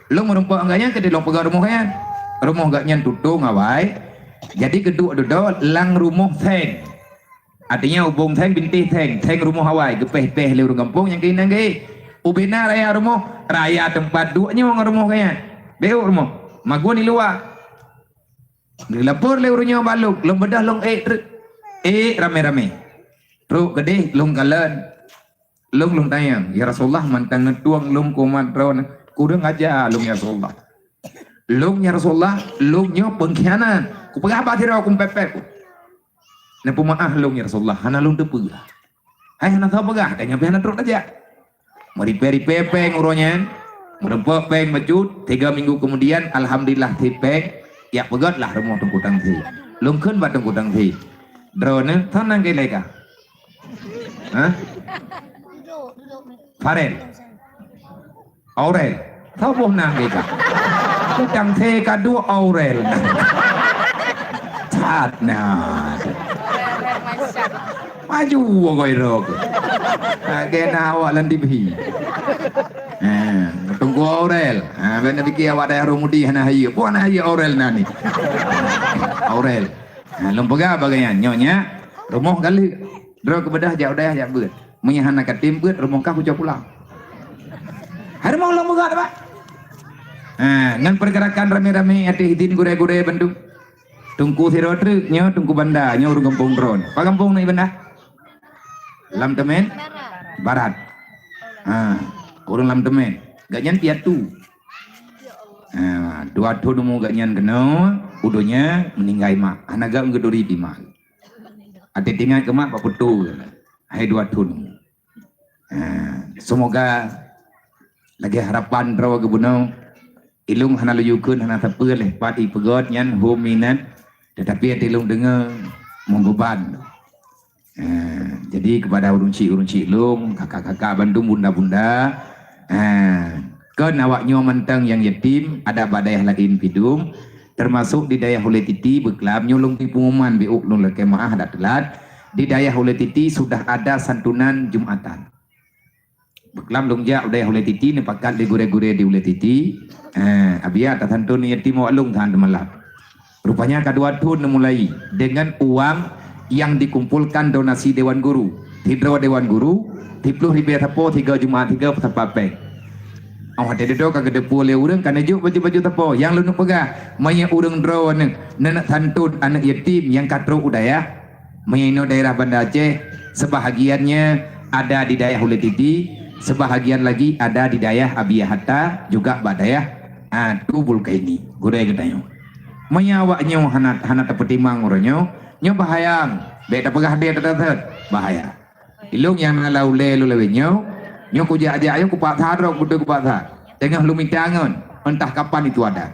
Lôn meurumpok ngon gobnyan, keudéh lôn peugah rumoh gobnyan. Rumoh gobnyan tutong awai. Jadi geuduek dudoe lam rumoh seng. Artinya ubông seng bintéh seng, seng rumoh awai, geupéh-péh lé ureueng gampông nyang keunan geuh. Ubena raya rumoh, raya teumpat duek nyoe ngon rumoh gobnyan. Beuh rumoh, magun di luwa. Geulapor lé ureueng nyoe bak lôn, lôn beudôh lôn ék treuk. Ék ramé-ramé. Trok keudéh lôn kalon. Lôn, lôn tanyong, "Ya Rasulullah, mantong neutueng lôn keu umat droeneuh, kureueng aja lôn, ya Rasulullah. Lôn, ya Rasulullah, lôn nyoe peungkhianat. Kupeugah bak sidroe, kumpék-pék." "Neupeumeu'ah lôn, ya Rasulullah, hana lôn teupeue." "Hai hana soe peugah, ka nyan pih hana trok tajak." Meuripée-ripée péng uroe nyan, meurumpok péng bacut, tiga minggu keumudian, alhamdulillah, sit péng, jak peugöt lah rumoh Teungku Tangse. Lôn kheun bak Teungku Tangse, "Droeneuh, soe nan keu ilée kah?" "Hah?" "Farel." "Aurel." "Soe boh nan keu kah?" "Teungku Tangse ka duek Aurel." That na. Maju woe goe rok. Lagèe na awak lam T V. Ha, Teungku Aurel. Ha, bèk na pikir awak dayah Rumudi hana hayeue. Peue hana hayeue Aurel na ni. Aurel. Ha, lôn peugah bagaih nyan. Nyoe nyak, rumoh galak. Droe keu beudôh jak u dayah jak beuet. Meunyo hana katem beuet, rumoh kah kucok pulang. Hai rumoh lôn peugah, Pak. Ha, ngon pergerakan ramé-ramé ateueh idin gurèe-gurèe bandum. Teungku sidroe treuk, nyoe Teungku Banda, nyoe ureueng gampông droen. Pat gampông nyoe Banda? Lam Teumèn? Barat. Ha, ureueng lam Teumèn. Gobnyan piatu. Ha, dua thon umu gobnyan keunoe, u donya meuninggai mak. Hana gam geuturi di mak. Até teuingat keu mak bak peutu. Hai dua thon umu. Ha, seumoga lagèe harapan droe geubunoe, ilôn hana lôn yue kheun hana sapeue lé pat ipeugöt nyan hom minat, teutapi até lôn deungoe meubeuban. Ha, jadi keupada ureueng chik-ureueng chik lôn, kakak-kakak bandum, bunda-bunda, ha, kon awak nyoe mantong nyang yatim, adak bak dayah laén pih dum, teumasok di dayah Ulèe Titi beuklam nyoe lôn bri peungumuman beuh lôn lakèe meu'ah adak teulat, di dayah Ulèe Titi sudah ada santunan Jumatan. Beuklam lôn jak u dayah Ulèe Titi, neupakat lé gurèe-gurèe di Ulèe Titi. Eh, abiya tasantun yatim awak lôn saat malam. Rupanya ka dua thon neumulai deungon uang nyang dikumpolkan donasi dewan guru. Sidroe dewan guru, siplôh ribèe sapo sigoe Jumat sigoe sapat pèng. Óh watèe dudoe ka geuteupeue lé ureueng ka neujok baju-baju sapo nyang lôn peugah, meunyoe ureueng droeneuh neuneuk santun aneuk yatim nyang ka trok u dayah, meunyoe inoe daerah Banda Aceh, sebahagiannya ada di dayah Ulèe Titi, sebahagian lagi ada di dayah Abiya Hatta, juga bak dayah, ah, Tubul Kaini, gurèe geutanyoe. Meunyoe awak nyoe hana, hana tapeutimang uroe nyoe, nyoe bahaya, bèk tapeugah deh that-that, bahaya. Ilôn nyang na lam ulèe lôn lawét nyoe, Nyoe kujak-jak, nyoe kupaksa droe, beutôi kupaksa. Teungoh lôn mita ngon, entah kapan itu ada.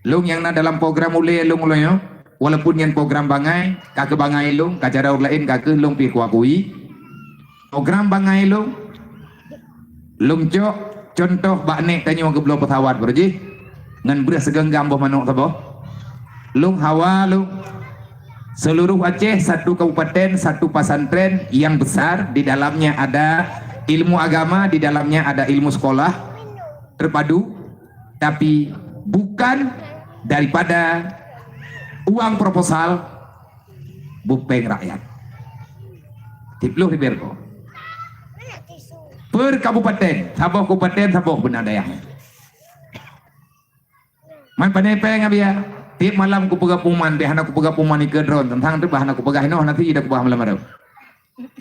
Lôn nyang na dalam program ulée lôn, lôn nyoe, walaupun nyan program bangai, ka keu bangai lôn, ka cara ureueng laén ka keu lôn pih kuakui. Program bangai lôn, lôn cok contoh bak nek tanyoe geubloe pesawat baroe jih, ngon breueh sigeunggam boh manok saboh. Lôn hawa lôn, seluruh Aceh satu kabupaten, satu pesantren yang besar, di dalamnya ada ilmu agama, di dalamnya ada ilmu sekolah terpadu, tapi bukan daripada uang proposal bupeng rakyat. Tiplôh ribèe ko. Per kabupaten, saboh kabupaten, saboh beuna dayah. Man pane péng abia. Tiep malam kupeugah puman, bèk hana kupeugah puman ikeue droe, teuntang teuh bah hana kupeugah inoe, hana si ida kupeugah malam areuem.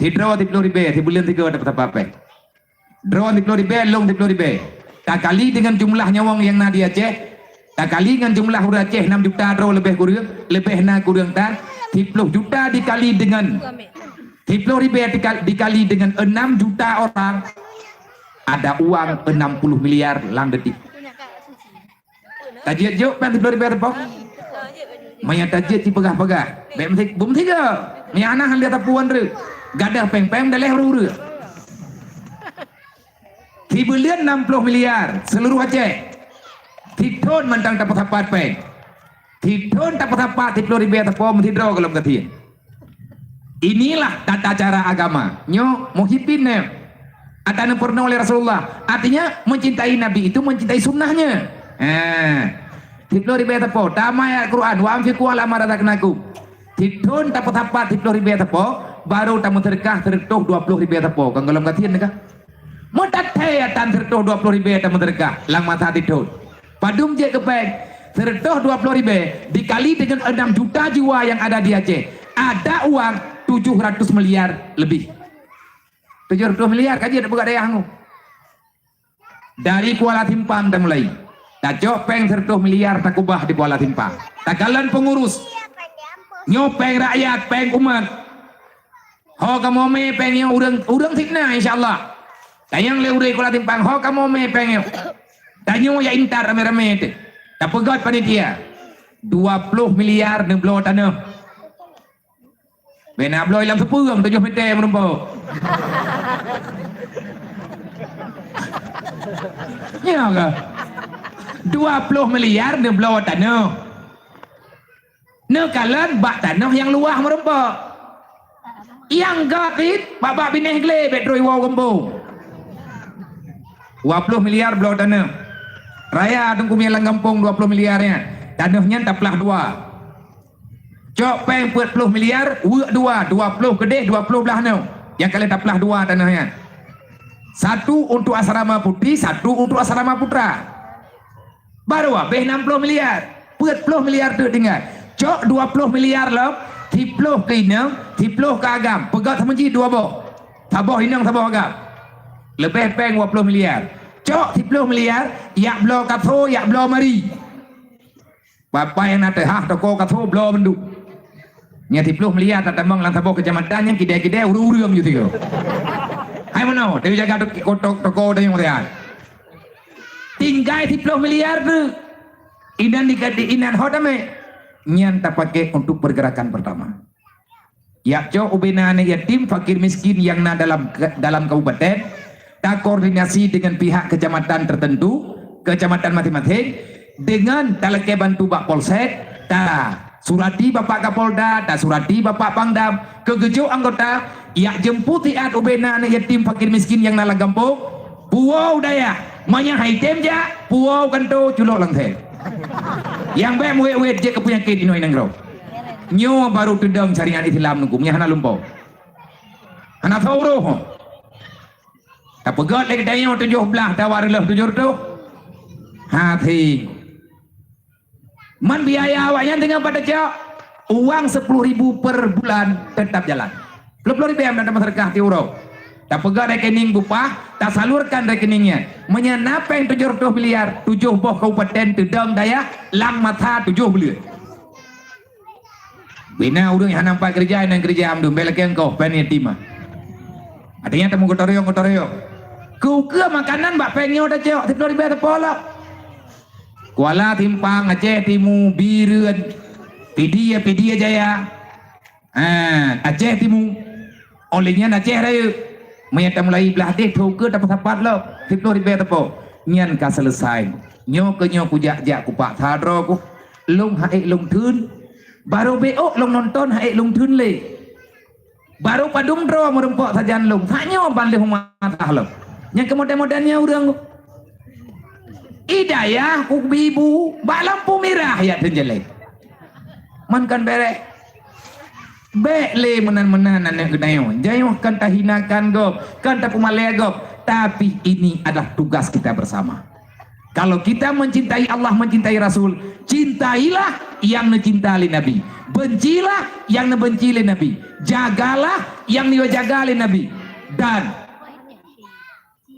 Sidroe tiplôh ribèe, sibuleuen sigoe dapat sapat péng. Droe tiplôh ribèe, lôn tiplôh ribèe. Takali dengan jumlah nyawöng nyang na di Aceh, takali ngon jumlah ureueng Aceh enam juta droe leubeh kureueng, leubeh na kureueng tan, siplôh juta dikali dengan, siplôh ribèe dikal-, dikali dengan enam juta orang, ada uang enam puluh miliar lam detik. Tajeuet jok péng siplôh ribèe teupok? Meunyo tajeuet jipeugah-peugah, bèk meusi-, beumeusigoe. Meunyo hana han lé tapuan reuh. Gadoh péng-péng daleh ureueng-ureueng. Sibuleuen enam puluh miliar seluruh Aceh. Sithon mantong tapeusapat péng. Sithon tapeusapat siplôh ribèe teupok meusidroe gohlom gasien. Inilah tata cara agama. Nyoe muhibbin nyoe. Ata neupeureunoe lé Rasulullah. Artinya, mencintai Nabi itu mencintai sunnahnya. Eh, siplôh ribèe teupok. Tamai ayat Quran, "Wa anfiqu ala ma razaqnakum." Sithon tapeusapat siplôh ribèe teupok, baru tameuseudeukah seureutôh dua plôh ribèe teupok. Kan gohlom gasien ka? Meutateuh atan seureutôh dua plôh ribèe tameuseudeukah lam masa sithon. Padum jeuet keu péng? Seureutôh dua plôh ribèe dikali dengan enam juta jiwa yang ada di Aceh. Ada uang tujuh ratus miliar lebih. Tujuh ratus miliar ka jeuet bak dayah nyoe. Dari Kuala Simpang tamulai. Tacok péng seureutôh miliar takeubah di Kuala Simpang. Takalon pengurus. Nyoe péng rakyat, péng umat. Ho kamoe mè péng nyoe ureueng, ureueng sitna, insya Allah. Tanyong lé ureueng Kuala Simpang, ho kamoe mè péng nyoe. Tanyoe jak intat ramé-ramé teuh. Tapeugöt panitia. Dua plôh miliar neubloe tanoh. Bèk na bloe lam seupeueng tujoh mètè meurumpok. Nyo ka. Dua plôh miliar neubloe tanoh. Neukalon bak tanoh nyang luwah meurumpok. Nyang göt cit, bak-bak binéh glé bèk trôh iwoe geumbông. Dua plôh miliar bloe tanoh. Raya Teungku Miet lam gampông dua plôh miliar nyan. Tanoh nyan taplah dua. Cok péng peuet plôh miliar, weuek dua, dua plôh keudéh, dua plôh blah nyoe. Nyang ka lheueh taplah dua tanoh nyan. Satu untuk asrama putri, satu untuk asrama putra. Baru habéh enam plôh miliar. Peuet plôh miliar teuk tinggai. Cok dua plôh miliar lom, siplôh keu inong, siplôh keu agam. Peugöt sama jih dua boh. Saboh inong, saboh agam. Leubeh péng dua plôh miliar. Cok siplôh miliar, jak bloe kaso, jak bloe mari. Bapak nyang na teuhah toko kaso bloe mandum. Nyan siplôh miliar tatamong lam saboh keucamatan nyan kidai-kidai ureueng-ureueng ju sigoe. Hai meunoe, teujaga toko, toko, toko tanyoe meusian. Tinggai siplôh miliar tu. Inan dikadi inan ho tamè. Nyan tapaké untuk pergerakan pertama. Jak cok ubena aneuk yatim, fakir miskin nyang na dalam, dalam kabupaten, takoordinasi dengan pihak kecamatan tertentu, kecamatan masing-masing, dengan talakée bantu bak polsek, tasurati Bapak Kapolda, tasurati Bapak Pangdam, keu geujok anggota, jak jemput siat ubena aneuk yatim, fakir miskin nyang na lam gampông, puwoe u dayah, meunyo han item jak, puwoe u kantô, culok lam sel. Nyang bèk meuwét-wét jeuet keu peunyakét inoe i nanggroe. Nyoe baru teudong syariat Islam Teungku, meunyo hana lumpoe. Hana soe uroe. Tapeugöt lé geutanyoe tujoh blah tawa reuloh tujoh reutôh. Hati. Man biaya awaknyan teungoh pat tacok, uang sepuluh ribu per bulan tetap jalan. Ploh-ploh ribèe meunan tameuseudeukah tiep uroe. Tapeugöt rekening bupah, tasalurkan rekening nyan. Meunyo na péng tujoh reutôh miliar, tujoh boh kabupaten teudong dayah lam masa tujoh buleuen. Bina ureueng nyang hana pat keureuja, nyang keureuja mandum, bèk lakèe engkoh, péng yatim ah. Artinya, tameugotong-royong, gotong-royong. Keu-keu makanan bak péng nyoe tacok, siplôh ribèe teupeu lom. Kuala Simpang, Aceh Timu, Bireuen, Pidie, Pidie Jaya, ha, Aceh Timu. Óh lheueh nyan Aceh Rayeuk. Meunyo tamulai blaih deh, thô keu tapeusapat lom, siplôh ribèe teupeu. Nyan ka seuleusai. Nyoe keu nyoe kujak-jak kupaksa droe ku. Lôn han ék lôn theun. Barô beuôk lôn nonton han ék lôn theun lé. Barô padum droe meurumpok sajan lôn, tanyoe ban lheueh masalah lom. Nyang keumodern-modern nyan ureuëng. Hidayah ku ibu bak lampu mirah ya teunjelek. Man kan bereh. Bèk lé meunan-meunan aneuk geutanyoe. Tanyoe kan tahinakan gob, kan tapeumalèe gob, tapi ini adalah tugas kita bersama. Kalau kita mencintai Allah, mencintai Rasul, cintailah yang neucinta lé Nabi. Bencilah yang neubenci lé Nabi. Jagalah yang neujaga lé Nabi. Dan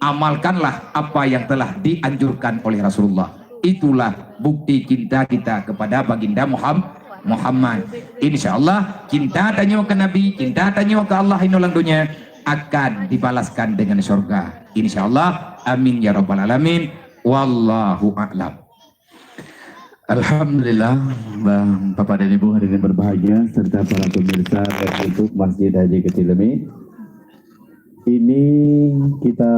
amalkanlah apa yang telah dianjurkan oleh Rasulullah. Itulah bukti cinta kita kepada Baginda Muham-, Muhammad. Insya Allah, cinta tanyoe ke Nabi, cinta tanyoe ke Allah inoe lam dunia akan dibalaskan dengan syurga. Insya Allah. Amin ya rabbal alamin. Wallahu a'lam. Alhamdulillah, Bapak dan Ibu hadirin berbahagia serta para pemirsa dari YouTube Masjid Haji Kecil Lemi. Ini kita